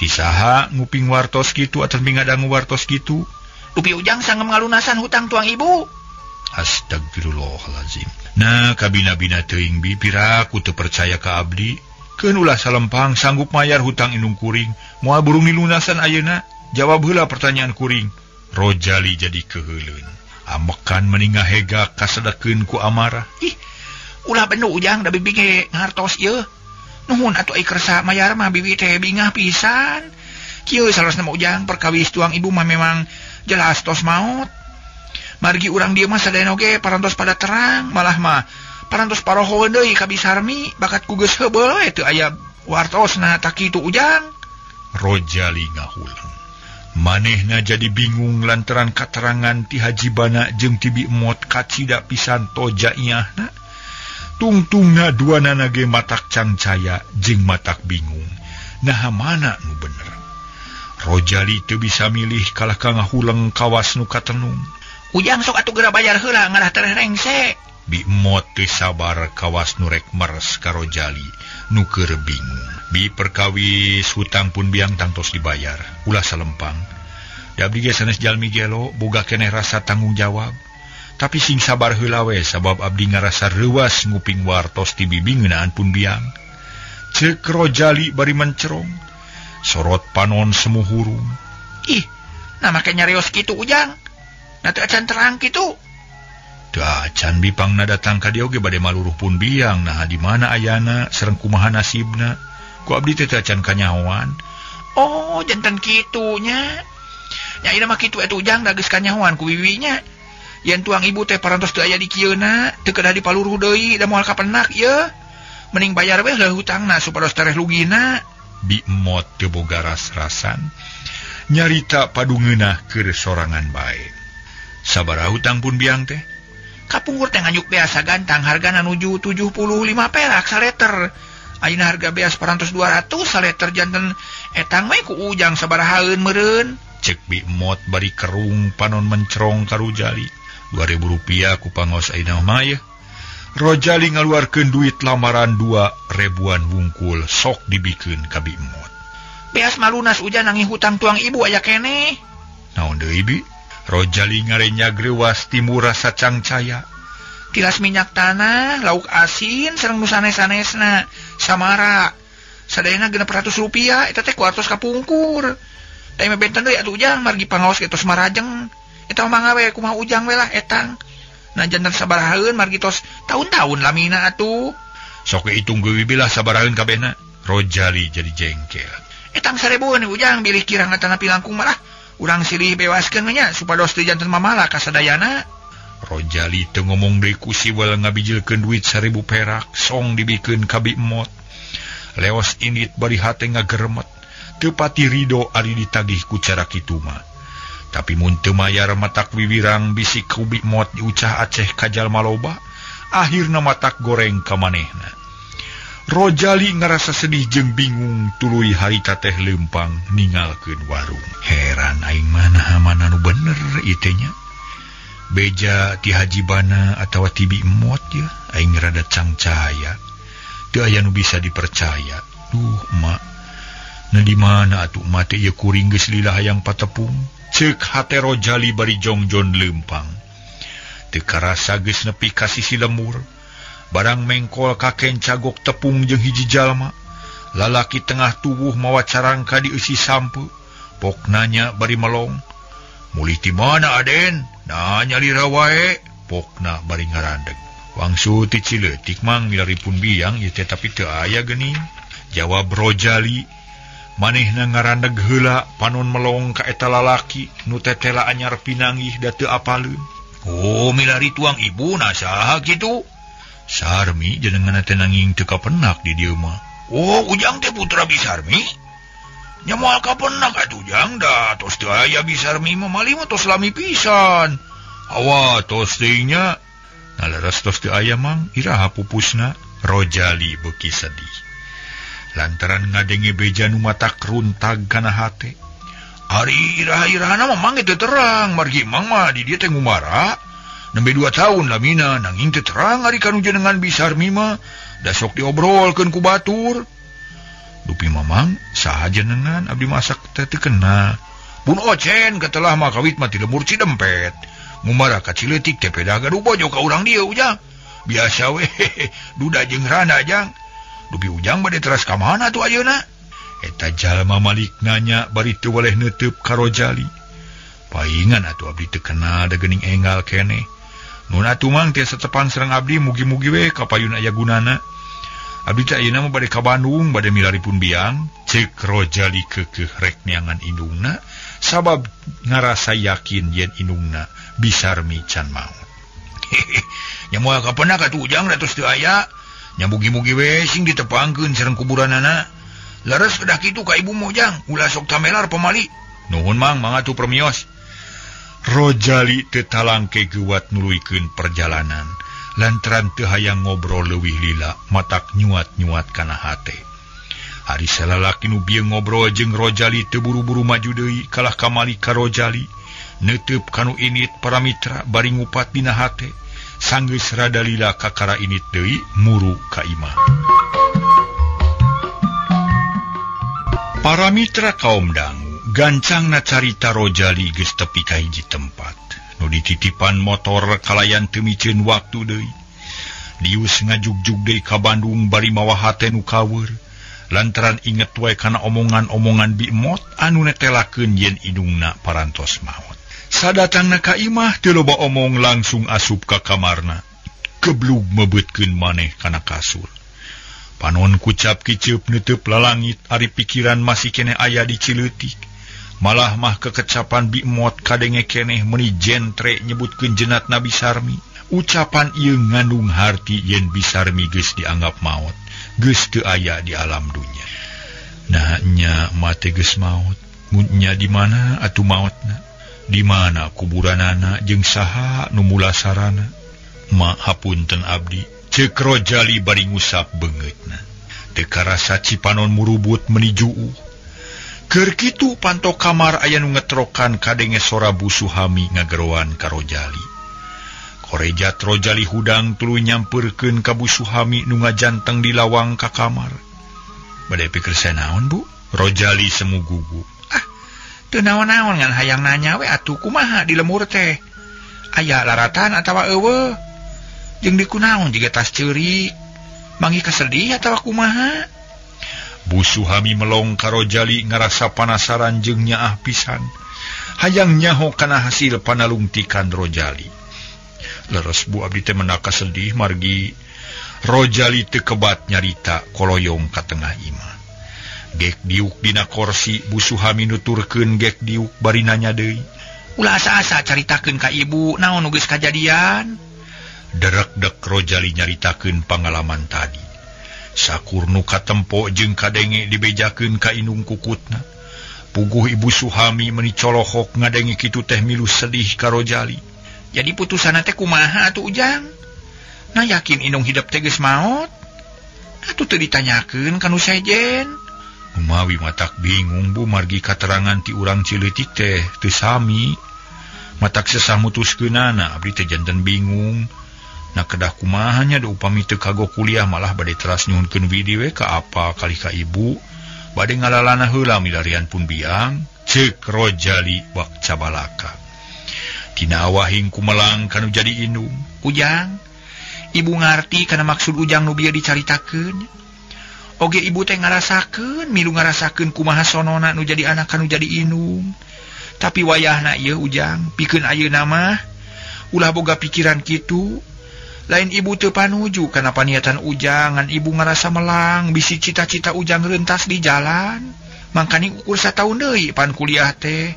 Ti saha nguping wartos kitu atawa ngadangu wartos kitu? Dupi Ujang sangem ngalunasan hutang tuang ibu. Astagfirullahalazim. Nah kabina-bina teuing Bi piraku teu percaya ka abdi. Keun ulah salempang sanggup mayar hutang indung kuring. Moal burung dilunasan ayeuna? Jawab heula pertanyaan kuring. Rojali jadi keheuleun. Amekan meni ngahega kasedekeun ku amarah. Ih, ulah bendu Ujang da bibi ge ngartos ieu. Nuhun atuh ai kersa mayar mah bibi teh bingah pisan. Kieu salosna mah Ujang perkawis tuang ibu mah memang jelas tos maot. Margi urang dieu mah sadayana oge parantos pada terang, malah mah parantos parohoeun deui ka Bi Sarmi bakat ku geus heubeul we teu aya wartosna tah kitu Ujang. Rojali ngahuleng. Manehna jadi bingung lantaran katerangan ti Haji Bana jeung ti Bi Emot kacida pisan toja iahna. Tungtungna duanana ge matak cangcaya jeung matak bingung. Naha mana nu bener? Rojali teu bisa milih kalah ka ngahuleng kawas nu katenung. Ujang sok atuh geura bayar heula ngarah tereh rengse. Bi Emot teu sabar kawas nu rek meres ka Rojali nu keur bingung. Bi perkawis hutang pun biang tangtos dibayar, ulah salempang. Da abdi ge sanes jalmi gelo, boga keneh rasa tanggung jawab. Tapi sing sabar heula we sabab abdi ngarasa reuwas nguping wartos ti bibi ngeunaan pun biang. Ceuk Rojali bari mencerong, sorot panon semu hurung. Ih, nah make nyarios kitu Ujang. Nah teu acan terang kitu. Teu acan bipangna datang ka dieu ge bade maluruh pun biang. Nah di mana ayana sareng kumaha nasibna? Ku abdi teh teu acan kanyahoan. Oh, janten kitu nya. Nya ieu mah kitu atuh Ujang da geus kanyahoan ku bibinya. Yen tuang ibu teh parantos teu aya di kieuna, teu kedah dipaluruh deui da moal kapenak ieu. Mending bayar we heuh hutangna supados tereh rugina. Bi Emot teu boga ras-rasan nyarita padungeunah keur sorangan bae. Sabaraha hutang pun biang teh? Kapungkur teh nganyuk beas sagantang hargana nuju 75 perak saleter. Ayeuna harga beas parantos 200 saleter janten etang we ku Ujang sabarahaeun meureun. Cek Bi Emot bari kerung panon mencerong ka Rojali. 2000 rupiah ku pangaos ayeuna mah yeuh. Rojali ngaluarkeun duit lamaran 2 ribuan wungkul sok dibikeun ka Bi Emot. Beas malunas Ujang nangih hutang tuang ibu aya keneh. Naon deui Bi? Rojali ngarenya greuwas timur rasa cangcaya. Tilas minyak tanah, lauk asin sareng nu sanes-sanesna, samara. Sadayana 600 rupiah eta teh ku artos kapungkur. Teh benten deui atuh Ujang margi pangaos ge tos marajeng. Eta mah mangga we kumaha Ujang we lah etang. Nah janten sabarahaeun margi tos tahun-tahun lamina atuh. Sok hitung geui bilah sabarahaeun kabehna. Rojali jadi jengkel. Etang 1000 Ujang bilih kirang atanapi langkung malah urang silih bewaskeun nya supados teu janten mamala ka sadayana. Rojali teu ngomong deui ku siwel ngabijilkeun duit 1000 perak song dibikeun ka Bi Emot. Leos indit bari hate ngageremet. Teu pati rido ari ditagih ku cara kitu mah. Tapi mun teu mayar matak wiwirang bisik ku Bi Emot diucah aceh ka jalma loba, akhirna matak goreng ka manehna. Rojali ngarasa sedih jeung bingung tuluy harita teh leumpang ningalkeun warung. Heran aing mah mana nu bener ieu teh nya. Beja ti Haji Bana atawa ti Bi Emot ya, aing rada cangcaya. Teu aya nu bisa dipercaya. Duh, emak. Nah di mana atuh emak teh ieu kuring geus lila hayang patepung. Ceuk hate Rojali bari jongjon leumpang. Teu karasa geus nepi ka sisi lemur. Barang mengkol kaken cagok tepung jeung hiji jalma. Lalaki tengah tubuh mawa carangka dieusi sampe. Pok nanya bari melong. Mulih ti mana Aden? Nanya lira wae. Pokna bari ngarandeg. Wangsu ti Cileutik mang milaripun biang ieu teh tapi teu aya geuning. Jawab Rojali. Manehna ngarandeg heula panon melong ka eta lalaki nu tetela anyar pinanggih da teu apaleun. Oh, milari tuang ibu na saha kitu? Sarmi jenengan teh nanging teu kapenak di dieu mah. Oh, Ujang teh putra Bi Sarmi? Nya moal kapenak atuh Ujang da tos teu aya Bi Sarmi mah mali mah tos lami pisan. Awa tos teuing nya. Nah leres tos teu aya mang iraha pupusna. Rojali beuki sedih. Lantaran ngadenge beja nu matak runtag kana hate. Ari iraha-irahana mah mang teu terang margi mang mah di dieu teh ngumara. Nembe 2 tahun lamina nanging teu terang ari kanu jenengan Bi Sarmi mah da sok diobrolkeun ku batur. Dupi mamang saha jenengan abdi masak teh teu kena. Pun ocen katelah mah kawit mah ti lemur Cidempet. Ngumara ka Cileutik teh pedah gaduh bojo ka urang dieu Ujang. Biasa we duda jeung randa Jang. Dupi Ujang bade teras ka mana tuh ayeuna? Eta jalma malik nanya bari teu weleh neuteub ka Rojali. Paingan atuh abdi teu kenal da geuning enggal keneh. Nun atuh mang tiasa tepang sareng abdi mugi-mugi we kapayun aya gunana. Abdi teh ayeuna mah bade ka Bandung bade milaripun biang. Ceuk Rojali keukeuh rek neangan indungna sabab ngarasa yakin yen indungna Bi Sarmi can maot. Nya moal kapenak atuh Ujang da tos teu aya. Nya mugi-mugi we sing ditepangkeun sareng kuburanana. Leres kedah kitu ka ibu mah Ujang, ulah sok tamelar pamali. Nuhun mang, mangga atuh permios. Rojali teu talangke geuwat nuluykeun perjalanan lantaran teu hayang ngobrol leuwih lila matak nyuat-nyuat kana hate. Ari salalaki nu bieu ngobrol jeung Rojali teu buru-buru maju deui kalah kamali ka Rojali. Neuteub kanu init para mitra bari ngupat dina hate. Sanggeus rada lila kakara init deui muru ka imah. Para mitra kaum dangu gancangna carita Rojali geus tepi ka hiji tempat. Nu dititipan motor kalayan teu miceun waktu deui. Dius ngajugjug deui ka Bandung bari mawa hate nu kaweur. Lantaran inget wae kana omongan-omongan Bi Emot anu netelakeun yen indungna parantos maot. Sadatangna ka imah teu loba omong langsung asup ka kamarna. Keblug mebeutkeun maneh kana kasur. Panon kucap kiceup neuteub lalangit ari pikiran masih keneh aya di Cileutik. Malah mah kekecapan Bi Emot kadenge keneh meuni jentre nyebutkeun jenat Nabi Sarmi. Ucapan ieu ngandung harti yen Bi Sarmi geus dianggap maot, geus teu aya di alam dunya. Nah nya mate geus maot, mun nya di mana atuh maotna? Di mana kuburanana jeung saha nu mulasarana? Ma hapunten abdi, ceuk Rojali bari ngusap beungeutna. Teu karasa cipanon murubut meuni juuh. Keur kitu panto kamar aya nu ngetrokan kadenge sora Bu Suhami ngageroan ka Rojali. Korejat Rojali hudang tuluy nyampeurkeun ka Bu Suhami nu ngajanteng di lawang ka kamar. Bade pikir saya naon, Bu? Rojali semu gugup. Ah, teu naon-naon ngan hayang nanya we atuh kumaha di lemur teh. Aya laratan atawa eueuh? Jeung di kunaon jiga tas ceurik? Manggih kasedih atawa kumaha? Bu Suhami melong ka Rojali ngarasa panasaran jeung nyaah pisan. Hayang nyaho kana hasil panalungtikan Rojali. Leres Bu, abdi teh menaka sedih margi Rojali teu kebat nyarita koloyong ka tengah imah. Gek diuk dina korsi Bu Suhami nuturkeun gek diuk bari nanya deui. Ulah asa-asa caritakeun ka ibu naon nu geus kajadian. Derekdek Rojali nyaritakeun pangalaman tadi. Sakur nu katempo jeung kadenge dibejakeun ka indung kukutna. Puguh Ibu Suhami meuni colohok ngadenge kitu teh milu sedih ka Rojali. Jadi putusanna teh kumaha atuh Ujang? Nah yakin indung hidup teh geus maot? Atuh teu ditanyakeun ka nu sejen. Umawi matak bingung Bu margi katerangan ti urang Cileutik teh teu sami. Matak sesah mutuskeunana abdi teh janten bingung. Nah kedah kumaha nya da upami teu kago kuliah malah bade teras nyuhunkeun widi we ka apa kali ka ibu. Bade ngalalana heula milarian pun biang. Ceuk Rojali bak cabalaka. Tina awahing kumelang kanu jadi indung. Ujang, ibu ngarti kana maksud Ujang nu bieu dicaritakeun. Oge ibu teh ngarasakeun, milu ngarasakeun kumaha sonona nu jadi anak kanu jadi indung. Tapi wayahna ieu Ujang, pikeun ayeuna mah ulah boga pikiran kitu. Lain ibu teu panuju kana paniatan Ujang, ngan ibu ngarasa melang bisi cita-cita Ujang rentas di jalan. Mangkani ukur sataun deui pan kuliah teh.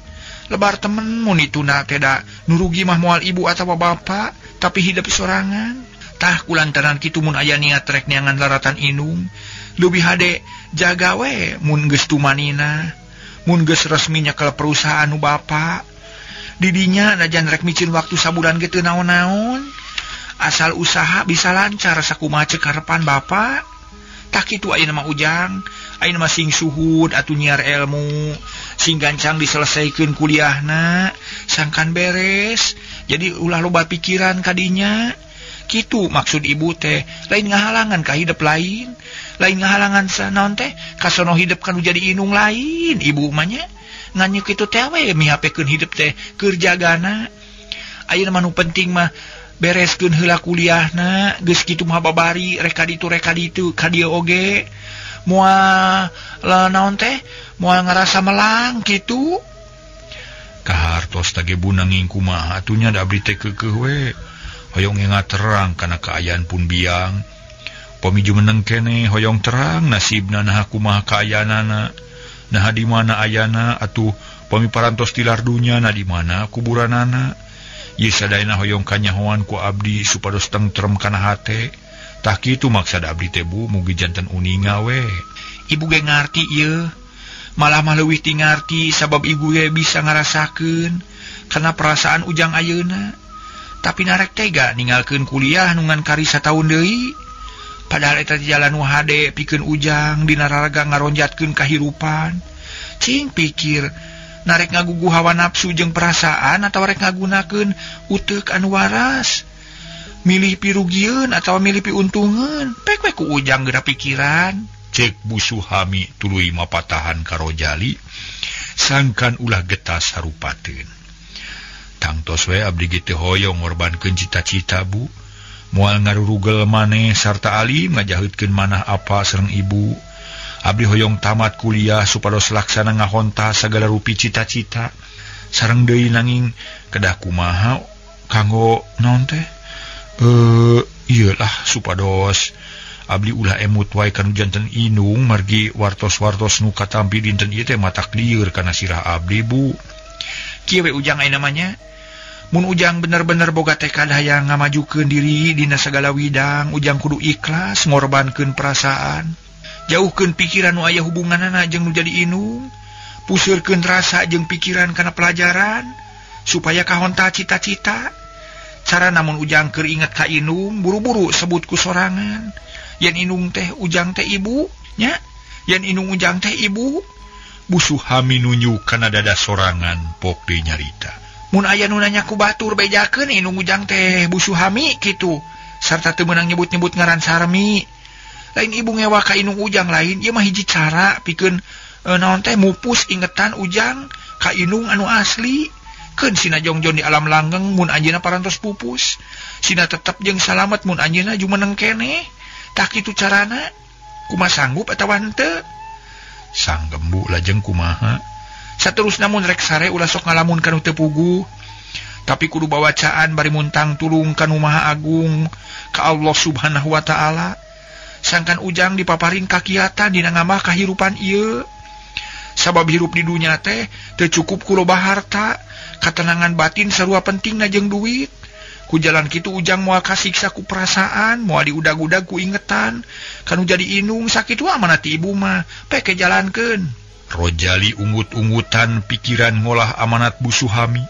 Lebar temen mun dituna teh da nu rugi mah moal ibu atawa bapa, tapi hidup sorangan. Tah kulantaran kitu mun aya niat rek neangan laratan indung, leuwih hade jaga we mun geus tumanina, mun geus resmi nyekel perusahaan nu bapa. Didinya najan rek micin waktu sabulan ge teu naon-naon. Asal usaha bisa lancar sakumaha ceuk harepan bapa. Tah kitu ayeuna mah Ujang, ayeuna mah sing suhud atuh nyiar ilmu, sing gancang diselesaikeun kuliahna, sangkan beres. Jadi ulah loba pikiran kadinya. Kitu maksud ibu teh, lain ngahalangan ka hidup lain, lain ngahalangan sanaon teh kasono hidup kanu jadi indung lain ibu mah nya. Ngan kitu teh we mihapekeun hidup teh keur jagana. Ayeuna mah nu penting mah bereskeun heula kuliahna, geus kitu mah babari rek ka ditu rek ka ditu ka dieu oge. Moal naon teh moal ngarasa melang kitu. Kahartos tage bu nanging kumaha atuh nya da abdi teh keukeuh we. Hoyong ngingat terang kana kaayaan pun biang. Pami jumeneng keneh hoyong terang nasibna naha kumaha kaayaanana. Naha di mana ayana atuh pami parantos tilar dunya na di mana kuburanana. Ieu sadayana hoyong kanyahoan ku abdi supados tentrem kana hate. Tah kitu maksad abdi teh Bu, mugi janten uninga we. Ibu ge ngarti ieu. Malah mah leuwih ti ngarti sabab ibu ge bisa ngarasakeun kana perasaan Ujang ayeuna. Tapi narek tega ninggalkeun kuliah nu ngan kari sataun deui. Padahal eta jalan nu hade pikeun Ujang dina raraga ngaronjatkeun kahirupan. Cing pikir narek ngagugu hawa nafsu jeung perasaan atawa rek ngagunakeun uteuk anu waras. Milih pirugieun atawa milih piuntungeun pek we ku Ujang geura pikiran. Cek Bu Suhami tuluy mapatahan ka Rojali sangkan ulah getas harupateun. Tangtos we abdi ge teu hoyong ngorbankeun cita-cita Bu. Moal ngarurugel maneh sarta alim ngajaheutkeun manah apa sareng ibu. Abdi hoyong tamat kuliah supados laksana ngahonta sagala rupi cita-cita. Sareng deui nanging kedah kumaha kanggo naon teh? Ieu lah supados abdi ulah emut wae kanu janten inung margi wartos-wartos nu katampi dinten ieu teh matak lieur kana sirah abdi Bu. Kieu we Ujang aya namanya. Mun Ujang bener-bener boga tekad hayang ngamajukeun diri dina sagala widang, Ujang kudu ikhlas ngorbankeun perasaan. Jauhkeun pikiran nu aya hubunganana jeung nu jadi inung. Puseurkeun rasa jeung pikiran kana pelajaran supaya kahonta cita-cita. Cara namun Ujang keur inget ka inung, buru-buru sebut ku sorangan. Yen inung teh Ujang teh ibu, nya. Yen inung Ujang teh ibu. Bu Suhami nunjuk kana dada sorangan pok deui nyarita. Mun aya nu nanya ku batur bejakeun inung Ujang teh Bu Suhami kitu. Sarta teu meunang nyebut-nyebut ngaran Sarmi. Lain ibu ngewa ka inung Ujang lain, ieu mah hiji cara pikeun naon teh mupus ingetan Ujang ka inung anu asli. Keun sina jongjon di alam langgeng mun anjeunna parantos pupus. Sina tetep jeung salamet mun anjeunna jumeneng keneh. Tah kitu carana. Kumaha sanggup atawa henteu? Sanggembu lajeng kumaha? Saterusna mun rek sare ulah sok ngalamun kanu teu puguh. Tapi kudu bawacaan bari muntang tulung kanu Maha Agung ka Allah Subhanahu wa taala. Sangkan Ujang dipaparin kakiatan dina ngamah kahirupan ieu. Sabab hirup di dunya teh teu cukup ku loba harta, katenangan batin sarua pentingna jeung duit. Ku jalan kitu Ujang moal kasiksa ku perasaan, moal diudag-udag ku ingetan, kanu jadi inung sakitu amanat ti ibu mah, peke jalankeun. Rojali ungut-ungutan pikiran ngolah amanat Bu Suhami,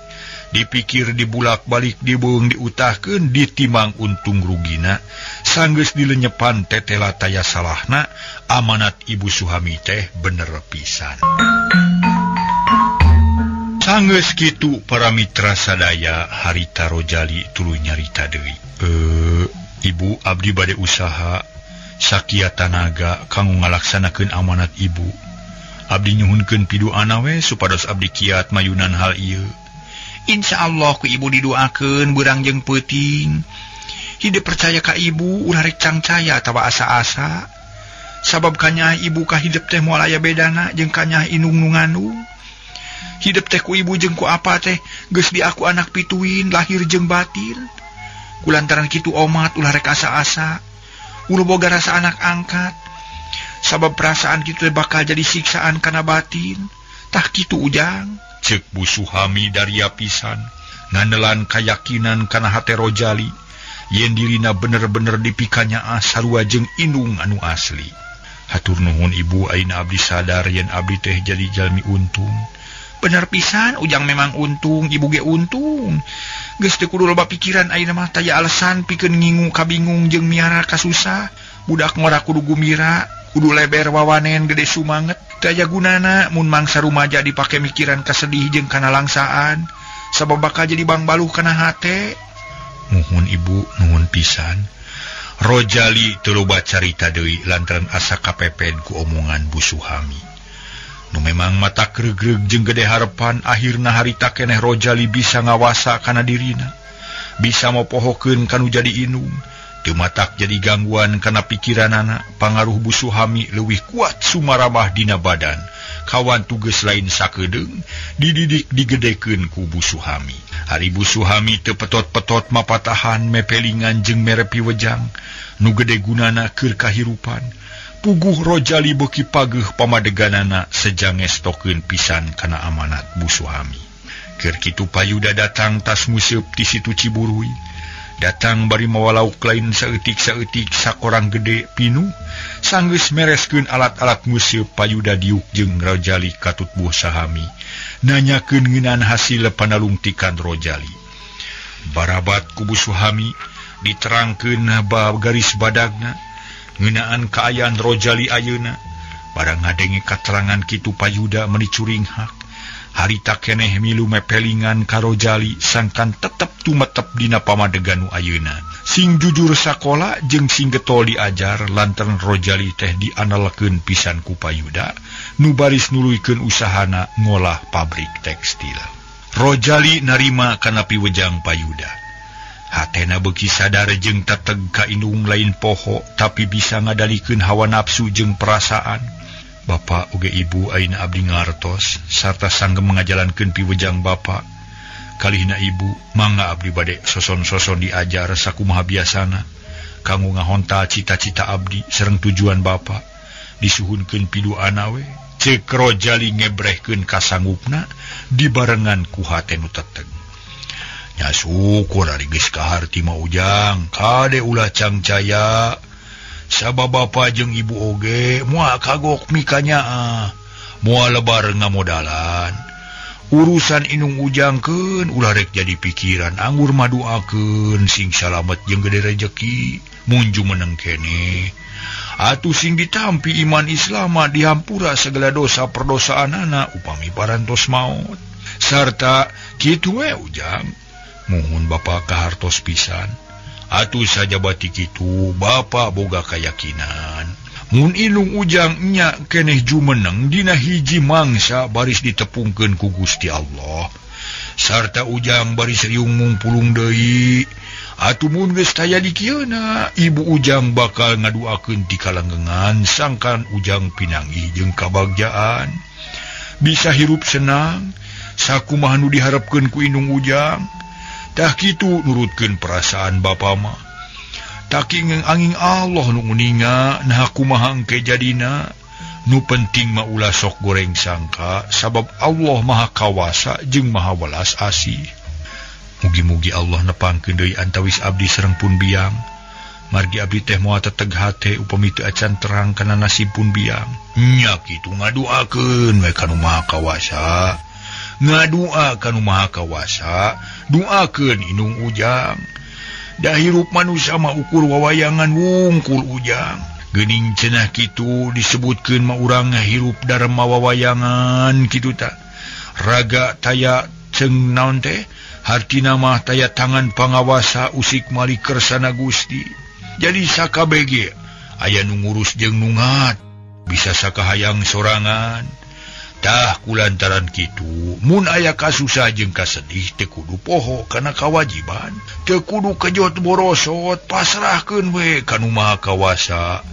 dipikir dibulak-balik dibeung diutahkeun ditimang untung rugina, sanggeus dilenyepan tetela taya salahna, amanat Ibu Suhami teh bener pisan. Sanggeus kitu para mitra sadaya harita Rojali tuluy nyarita deui. Ibu abdi bade usaha sakiat tanaga kanggo ngalaksanakeun amanat ibu. Abdi nyuhunkeun piduana we supados abdi kiat mayunan hal ieu. Insya Allah ku ibu didoakeun beurang jeung peuting. Hidup percaya ka ibu ulah rek cangcaya atawa asa-asa. Sabab kanyah ibu ka hidup teh moal aya bedana jeung kanyah inung nu ngandung. Hidup teh ku ibu jeung ku apa teh geus diaku anak pituin lahir jeung batin. Kulantaran kitu omat ulah rek asa-asa. Ulah boga rasa anak angkat. Sabab perasaan kitu bakal jadi siksaan kana batin. Tah kitu Ujang. Cek Bu Suhami daria pisan nganelan kayakinan kana hate Rojali yen dirina bener-bener dipikanya sarua jeung indung anu asli. Hatur nuhun ibu, ayeuna abdi sadar yen abdi teh jadi jalmi untung. Bener pisan Ujang memang untung, ibu ge untung. Geus teu kudu loba pikiran ayeuna mah taya alasan pikeun ngingu kabingung jeung miara kasusah. Budak ngora kudu gumira, kudu leber wawanen gede sumanget. Teu aya gunana mun mangsa rumaja dipake mikiran kasedih jeung kana langsaan, sabab bakal jadi bangbaluh kana hate. Nuhun ibu, nuhun pisan. Rojali teu loba carita deui lantaran asa kapeped ku omongan Bu Suhami. Nu memang mata gregreg jeung gede harepan akhirna harita keneh Rojali bisa ngawasa kana dirina, bisa mopohokeun kanu jadi inung. Teu matak jadi gangguan kana pikiranana, pangaruh Bu Suhami leuwih kuat sumarabah dina badan. Kawan tugas lain sakedeung dididik digedekeun ku Bu Suhami. Ari Bu Suhami teu petot-petot mapatahan mepelingan jeung mere piwejang nu gede gunana keur kahirupan. Puguh Rojali beuki pageuh pamadeganana sejang ngestokeun pisan kana amanat Bu Suhami. Keur kitu Payuda datang tas museup ti situ Ciburuy. Datang bari mawa lauk lain saeutik-saeutik sakorang gede pinuh. Sanggeus mereskeun alat-alat museup Payuda diuk jeung Rojali katut Bu Suhami. Nanyakeun ngeunaan hasil panalungtikan Rojali. Barabat ku Bu Suhami diterangkeun bab garis badagna ngeunaan kaayaan Rojali ayeuna. Barang ngadenge katerangan kitu Payuda meuni curinghak. Harita keneh milu mepelingan ka Rojali sangkan tetep tumetep dina pamadegan nu ayeuna. Sing jujur sakola jeung sing getol diajar lantaran Rojali teh dianalekeun pisan ku Payuda nu baris nuluykeun usahana ngolah pabrik tekstil. Rojali narima kana piwejang Payuda. Hatena beuki sadar jeung teteg ka indung lain poho tapi bisa ngadalikeun hawa nafsu jeung perasaan. Bapak oge ibu ayeuna abdi ngartos sarta sanggem ngajalankeun piwejang bapak. Kalihna ibu mangga abdi bade soson-soson diajar sakumaha biasana kanggo ngahontal cita-cita abdi sareng tujuan bapak. Disuhunkeun piduana we. Ceuk Rojali ngebrehkeun kasanggupna dibarengan ku hate nu teteg. Nya syukur ari geus kaharti mah Ujang, kade ulah cangcaya. Sabab bapa jeung ibu oge moal kagok mikanyaah, moal lebar ngamodalan. Urusan indung Ujangkeun ulah rek jadi pikiran, anggur maduakeun sing salamet jeung gede rejeki mun jumeneng keneh. Atuh sing ditampi iman Islam dihampura segala dosa perdosaanana upami parantos maot. Sarta kitu we Ujang, muhun bapa kahartos pisan. Atuh sajabati kitu bapa boga kayakinan mun indung Ujang nya keneh jumeneng dina hiji mangsa baris ditepungkeun ku Gusti Allah. Sarta Ujang baris riung mungpulung deui. Atuh mun geus taya di kieuna ibu Ujang bakal ngaduakeun ti kalanggengan sangkan Ujang pinanggih jeung kabagjaan bisa hirup senang sakumaha nu diharepkeun ku indung Ujang. Tah kitu nurutkeun perasaan bapa mah. Taki angin Allah nu uninga nah kumaha engke jadina. Nu penting mah ulah sok goreng sangka sabab Allah Maha Kawasa jeung Maha Welas Asih. Mugi-mugi Allah nepangkeun deui antawis abdi sareng pun biang. Margi abdi teh moal teteg hate upami teu acan terang kana nasib pun biang. Nya kitu ngaduakeun we ka nu Maha Kawasa. Ngadua ka nu Maha Kawasa, duakeun indung Ujang. Da hirup manusia mah ukur wawayangan wungkul Ujang. Geuning cenah kitu disebutkeun mah urang hirup darma wawayangan kitu ta. Raga taya ceung naon teh? Hartina mah taya tangan pangawasa usik mali kersana Gusti. Jadi sakabeh aya nu ngurus jeung nu ngat, bisa sakahayang sorangan. Tah kulantaran kitu mun aya kasusah jeung kasedih teu kudu poho kana kawajiban, teu kudu kejot borosot, pasrahkeun we ka nu Maha Kawasa.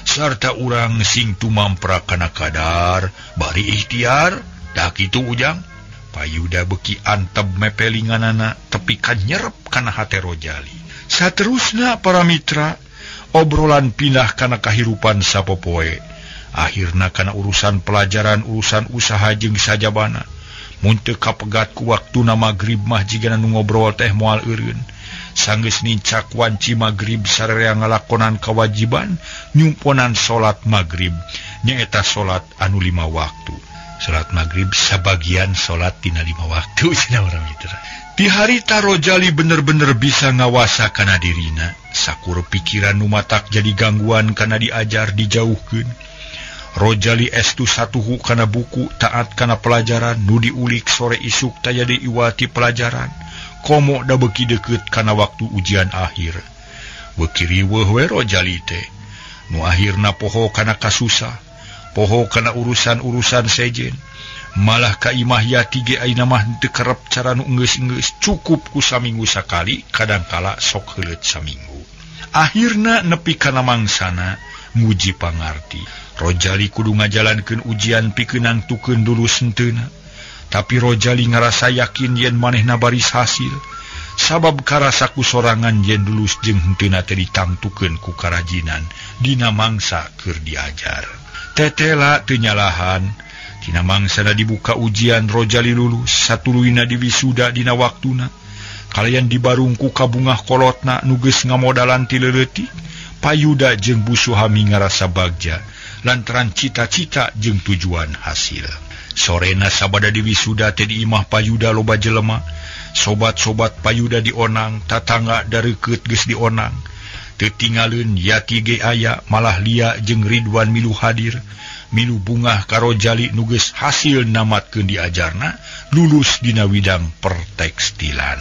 Sarta urang sing tumampra kana kadar bari ikhtiar. Tah kitu Ujang. Payuda beuki anteb mepelinganana tepi ka nyerep kana hate Rojali. Saterusna para mitra obrolan pindah kana kahirupan sapopoe. Akhirna kana urusan pelajaran, urusan usaha jeung sajabana. Mun teu kapegat ku waktuna magrib mah jigana nu ngobrol teh moal eureun. Sanggeus nincak wanci magrib sararea ngalakonan kawajiban nyumponan salat magrib nyaeta salat anu 5 waktu. Salat magrib sabagian salat tina 5 waktu cenah urang mitra. Di harita Rojali bener-bener bisa ngawasa kana dirina. Sakur pikiran nu matak jadi gangguan kana diajar dijauhkeun. Rojali estu satuhu kana buku, taat kana pelajaran, nu diulik sore isuk taya diiwati pelajaran. Komo da beuki deukeut kana waktu ujian akhir. Beuki riweuh we Rojali teh. Nu akhirna poho kana kasusah, poho kana urusan-urusan sejen. Malah ka imah Yati ge ayeuna mah teu kerep cara nu enggeus-enggeus, cukup ku saminggu sakali, kadangkala sok heuleut saminggu. Akhirna nepi kana mangsana nguji pangarti. Rojali kudu ngajalankeun ujian pikeun nangtukeun lulus henteuna. Tapi Rojali ngarasa yakin yen manehna baris hasil. Sabab karasa ku sorangan yen lulus jeung henteuna teh ditangtukeun ku karajinan dina mangsa keur diajar. Tetela teu nyalahan. Dina mangsana dibuka ujian Rojali lulus, satuluyna diwisuda dina waktuna. Kalayan dibarung ku kabungah kolotna nu geus ngamodalan ti leutik. Payuda jeung Bu Suhami ngarasa bagja lantaran cita-cita jeung tujuan hasil. Sorena sabada diwisuda teh di imah Payuda loba jelema. Sobat-sobat Payuda dionang, tatangga dareukeut geus dionang. Teu tingaleun Yati ge aya, malah Lia jeung Ridwan milu hadir. Milu bungah ka Rojali nu geus hasil namatkeun diajarna lulus dina widang pertekstilan.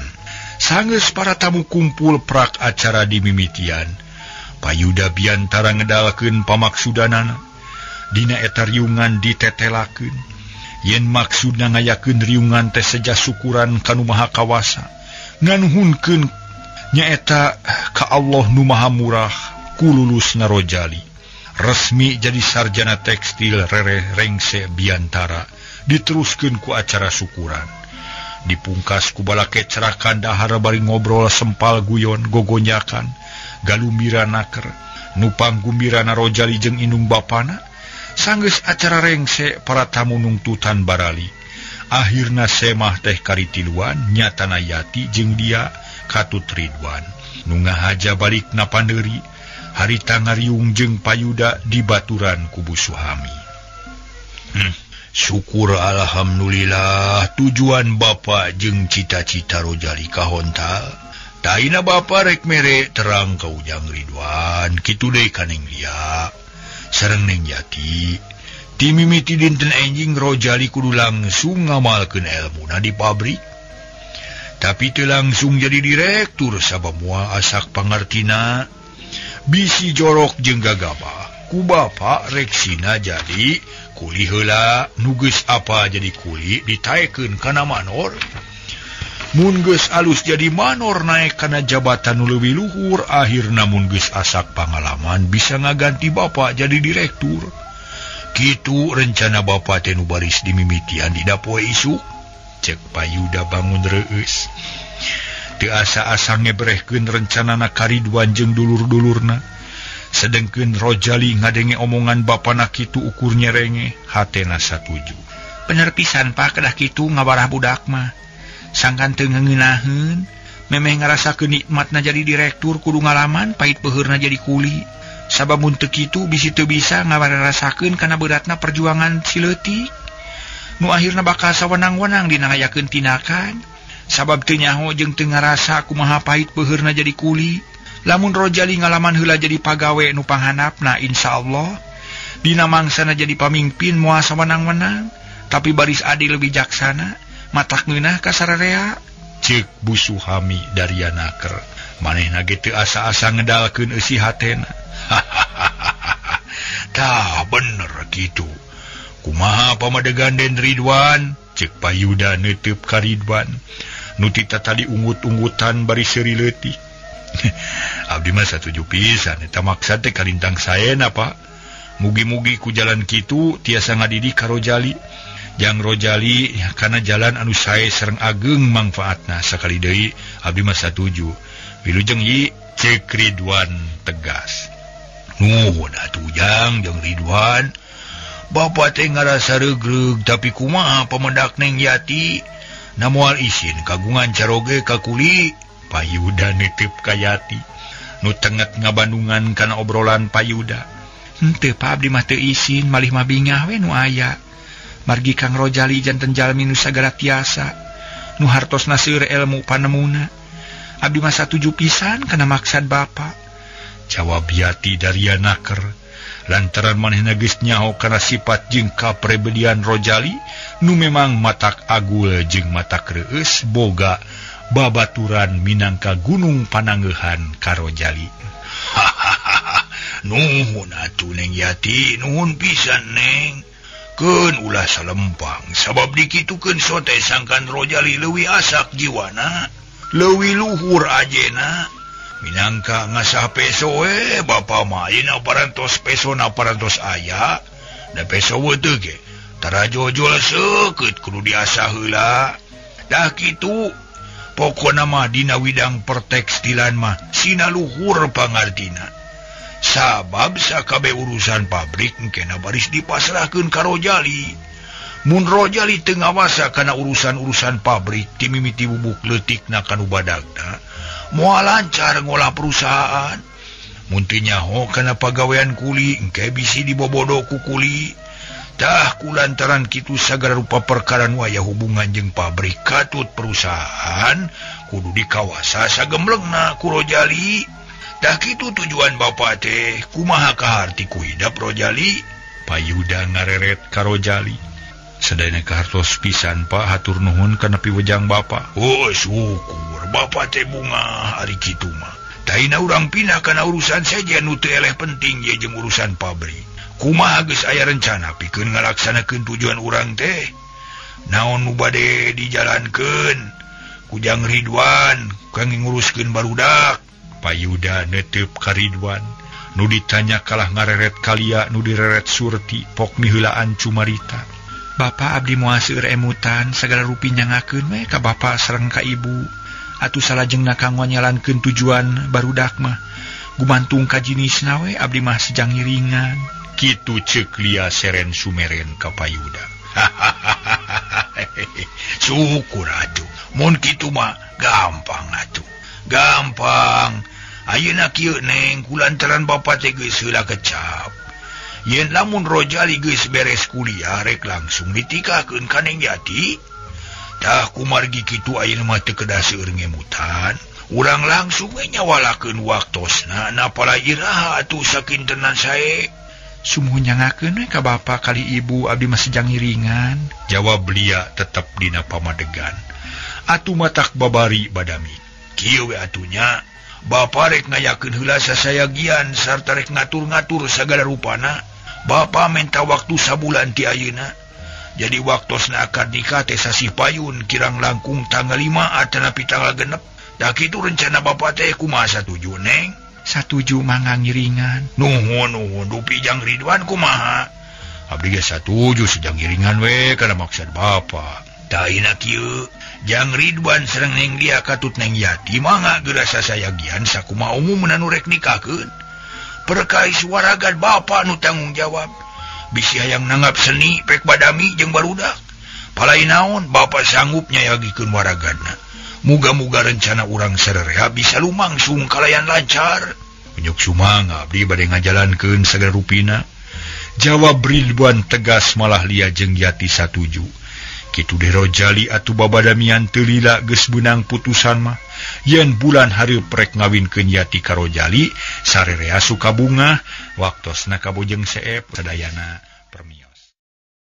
Sanggeus para tamu kumpul prak acara dimimitian. Payuda biantara ngedalkeun pamaksudanana. Dina eta riungan ditetelakeun. Yen maksudna ngayakeun riungan teh seja syukuran ka Nu Maha Kawasa. Nganuhunkeun nyaeta ka Allah Nu Maha Murah ku lulusna Rojali. Resmi jadi sarjana tekstil rereh rengse biantara diteruskeun ku acara syukuran. Dipungkas ku balake cerakan dahar bari ngobrol sempal guyon gogonyakan galumbira naker nupang gumbirana Rojali jeung indung bapana. Sanggeus acara rengse para tamu nungtutan barali. Akhirna semah teh karitiluan nyatana Yati jeung dia katut Ridwan. Nu ngahaja balik na pandeuri harita ngariung jeung Payuda di baturan ku Bu Suhami. Syukur alhamdulillah tujuan bapa jeung cita-cita Rojali kahontal. Taina bapa rek mere terang ka Ujang Ridwan kitu deui ka Neng Lia. Sareng Neng Yati. Ti mimiti dinten enjing Rojali kudu langsung ngamalkeun elmuna di pabrik. Tapi teu langsung jadi direktur sabab moal asak pangartina. Bisi jorok jeung gagabah. Ku bapa reksina jadi kuli heula nu geus apa jadi kuli ditaekeun kana manor. Mun geus alus jadi manor naek kana jabatan nu leuwih luhur, akhirna mun geus asak pangalaman bisa ngaganti bapa jadi direktur. Kitu rencana bapa teh nu baris dimimitian dina poe isuk. Cek Payuda bangun reueus. Teu asa-asa ngebrehkeun rencanana ka Ridwan jeung dulur-dulurna. Sedengkeun Rojali ngadenge omongan bapana kitu ukur nyerenge, hatena satuju. Bener pisan Pak kedah kitu ngabarah budak mah. Sangkan teu ngeunaheun, memeh ngarasakeun nikmatna jadi direktur kudu ngalaman pahit peuheurna jadi kuli. Sabab mun teu kitu bisi teu bisa ngarasakeun kana beratna perjuangan si leutik. Nu akhirna bakal sawenang-wenang dina ngayakeun tindakan. Sabab teu nyaho jeung teu ngarasa kumaha pahit peuheurna jadi kuli. Lamun Rojali ngalaman heula jadi pagawe nu panghanapna insyaallah dina mangsana jadi pamimpin moal sawenang-wenang, tapi baris adil bijaksana. Matak ngeunah ka sararea. Ceuk Bu Suhami Daria naker. Manehna ge teu asa-asa ngedalkeun eusi hatena. Tah bener kitu. Kumaha pamadegan Den Ridwan? Ceuk Payuda neuteub ka Ridwan. Nu ti tatadi unggut-unggutan bari seuri leutik. Abdi mah satuju pisan eta maksad teh kalintang saena Pak. Mugi-mugi ku jalan kitu tiasa ngadidik ka Rojali. Jang Rojali kana jalan anu sae sareng ageng mangfaatna. Sakali deui abdi mah satuju. Wilujeng yi, ceuk Ridwan tegas. Nuhun atuh Jang jeung Ridwan. Bapa teh ngarasa reugreug tapi kumaha pamendak Neng Yati. Na moal isin kagungan caroge ka kuli. Payuda nitip ka Yati. Nu tenget ngabandungan kana obrolan Payuda. Henteu Pak abdi mah teu isin malih mah bingah we nu aya. Margi Kang Rojali janten jalmi nu sagala tiasa, nu hartosna seueur ilmu panemuna. Abdi mah satuju pisan kana maksad bapa. Jawab Yati Daria naker. Lantaran manehna geus nyaho kana sifat jeung kapribadian Rojali nu memang matak agul jeung matak reueus boga babaturan minangka gunung panangeuhan ka Rojali. Nuhun atuh Neng Yati, nuhun pisan Neng. Keun ulah salempang sabab dikitukeun sote sangkan Rojali leuwih asak jiwana, leuwih luhur ajena. Minangka ngasah peso we bapa mah ayeuna parantos pesona parantos aya. Da peso we teu ge tara jojol seukeut kudu diasah heula. Dah kitu pokona mah dina widang pertekstilan mah sina luhur pangartina. Sabab sakabeh urusan pabrik engkena baris dipasrahkeun ka Rojali. Mun Rojali teu ngawasa kana urusan-urusan pabrik ti mimiti bubuk leutikna kanu badagna, moal lancar ngolah perusahaan. Mun teu nyaho kana pagawean kuli engke bisi dibobodo ku kuli. Tah kulantaran kitu sagala rupa perkara nu aya hubungan jeung pabrik katut perusahaan kudu dikawasa sagemblengna ku Rojali. Dah kitu tujuan bapa teh kumaha kaharti ku hidap Rojali. Payuda ngareret ka Rojali. Sadayana kahartos pisan Pak, hatur nuhun kana piwejang Bapak. Oh syukur Bapak teh bunga ari kitu mah. Taina urang pindah kana urusan sejen nu teu eleh penting ye jeung urusan pabrik. Kumaha geus aya rencana pikeun ngalaksanakeun tujuan urang teh? Naon nu bade dijalankeun? Kujang Ridwan kangge nguruskeun barudak. Payuda netep ka Ridwan. Nu ditanya kalah ngareret kalia nu direret Surti pok miheulaan cumarita. Bapak abdi moal seueur emutan sagala rupi nyangakeun we ka bapak sareng ka ibu. Atuh salajengna kanggo nyalankeun tujuan barudak mah gumantung ka jinisna we abdi mah sejang ngiringan. Kitu ceuk Lia seren sumeren ka Payuda. Syukur atuh mun kitu mah gampang atuh. Gampang. Ayeuna kieu Neng, kulantaran bapa teh geus heula kecap. Yen lamun Rojali geus beres kuliah rek langsung ditikahkeun ka Neng Yati. Tah kumargi kitu ayeuna mah teu kedah seueur ngemutan. Urang langsung we nyawalakeun waktosna napala iraha atuh sakintenan sae. Sumuhun nyangakeun we ka bapa kali ibu abdi mah sejang ngiringan. Jawab Lia tetep dina pamadegan. Atuh matak babari badami. Kieu we atunya. Bapa rek ngayakeun heula sasayagian sarta rek ngatur-ngatur sagala rupana. Bapa menta waktu sabulan ti ayeuna. Jadi waktosna akad nikah teh sasih payun kirang langkung tanggal 5 atanapi tanggal 6. Tah kitu rencana bapa teh kumaha satuju Neng? Satuju mangga ngiringan. Nuhun nuhun dupi jang Ridwan kumaha? Abdi ge satuju sejang ngiringan we kana maksud bapa. Taina kieu Jang Ridwan sareng Neng Lia katut Neng Yati mangga geura sasayagian sakumaha umumna nu rek nikahkeun. Perkais waragan bapa nu tanggung jawab. Bisi hayang nanggap seni pek badami jeung barudak. Palai naon bapa sanggup nyayagikeun waraganna. Muga-muga rencana urang sarerea bisa lumangsung kalayan lancar. Penyuk sumangga abdi bade ngajalankeun sagala rupina. Jawab Ridwan tegas malah Lia jeung Yati satuju. Kitu deh Rojali atuh babadamian teu lila geus beunang putusan mah. Yen bulan hareup rek ngawinkeun Yati ka Rojali, sarerea sukabungah, waktosna kabojeng seep sadayana permios.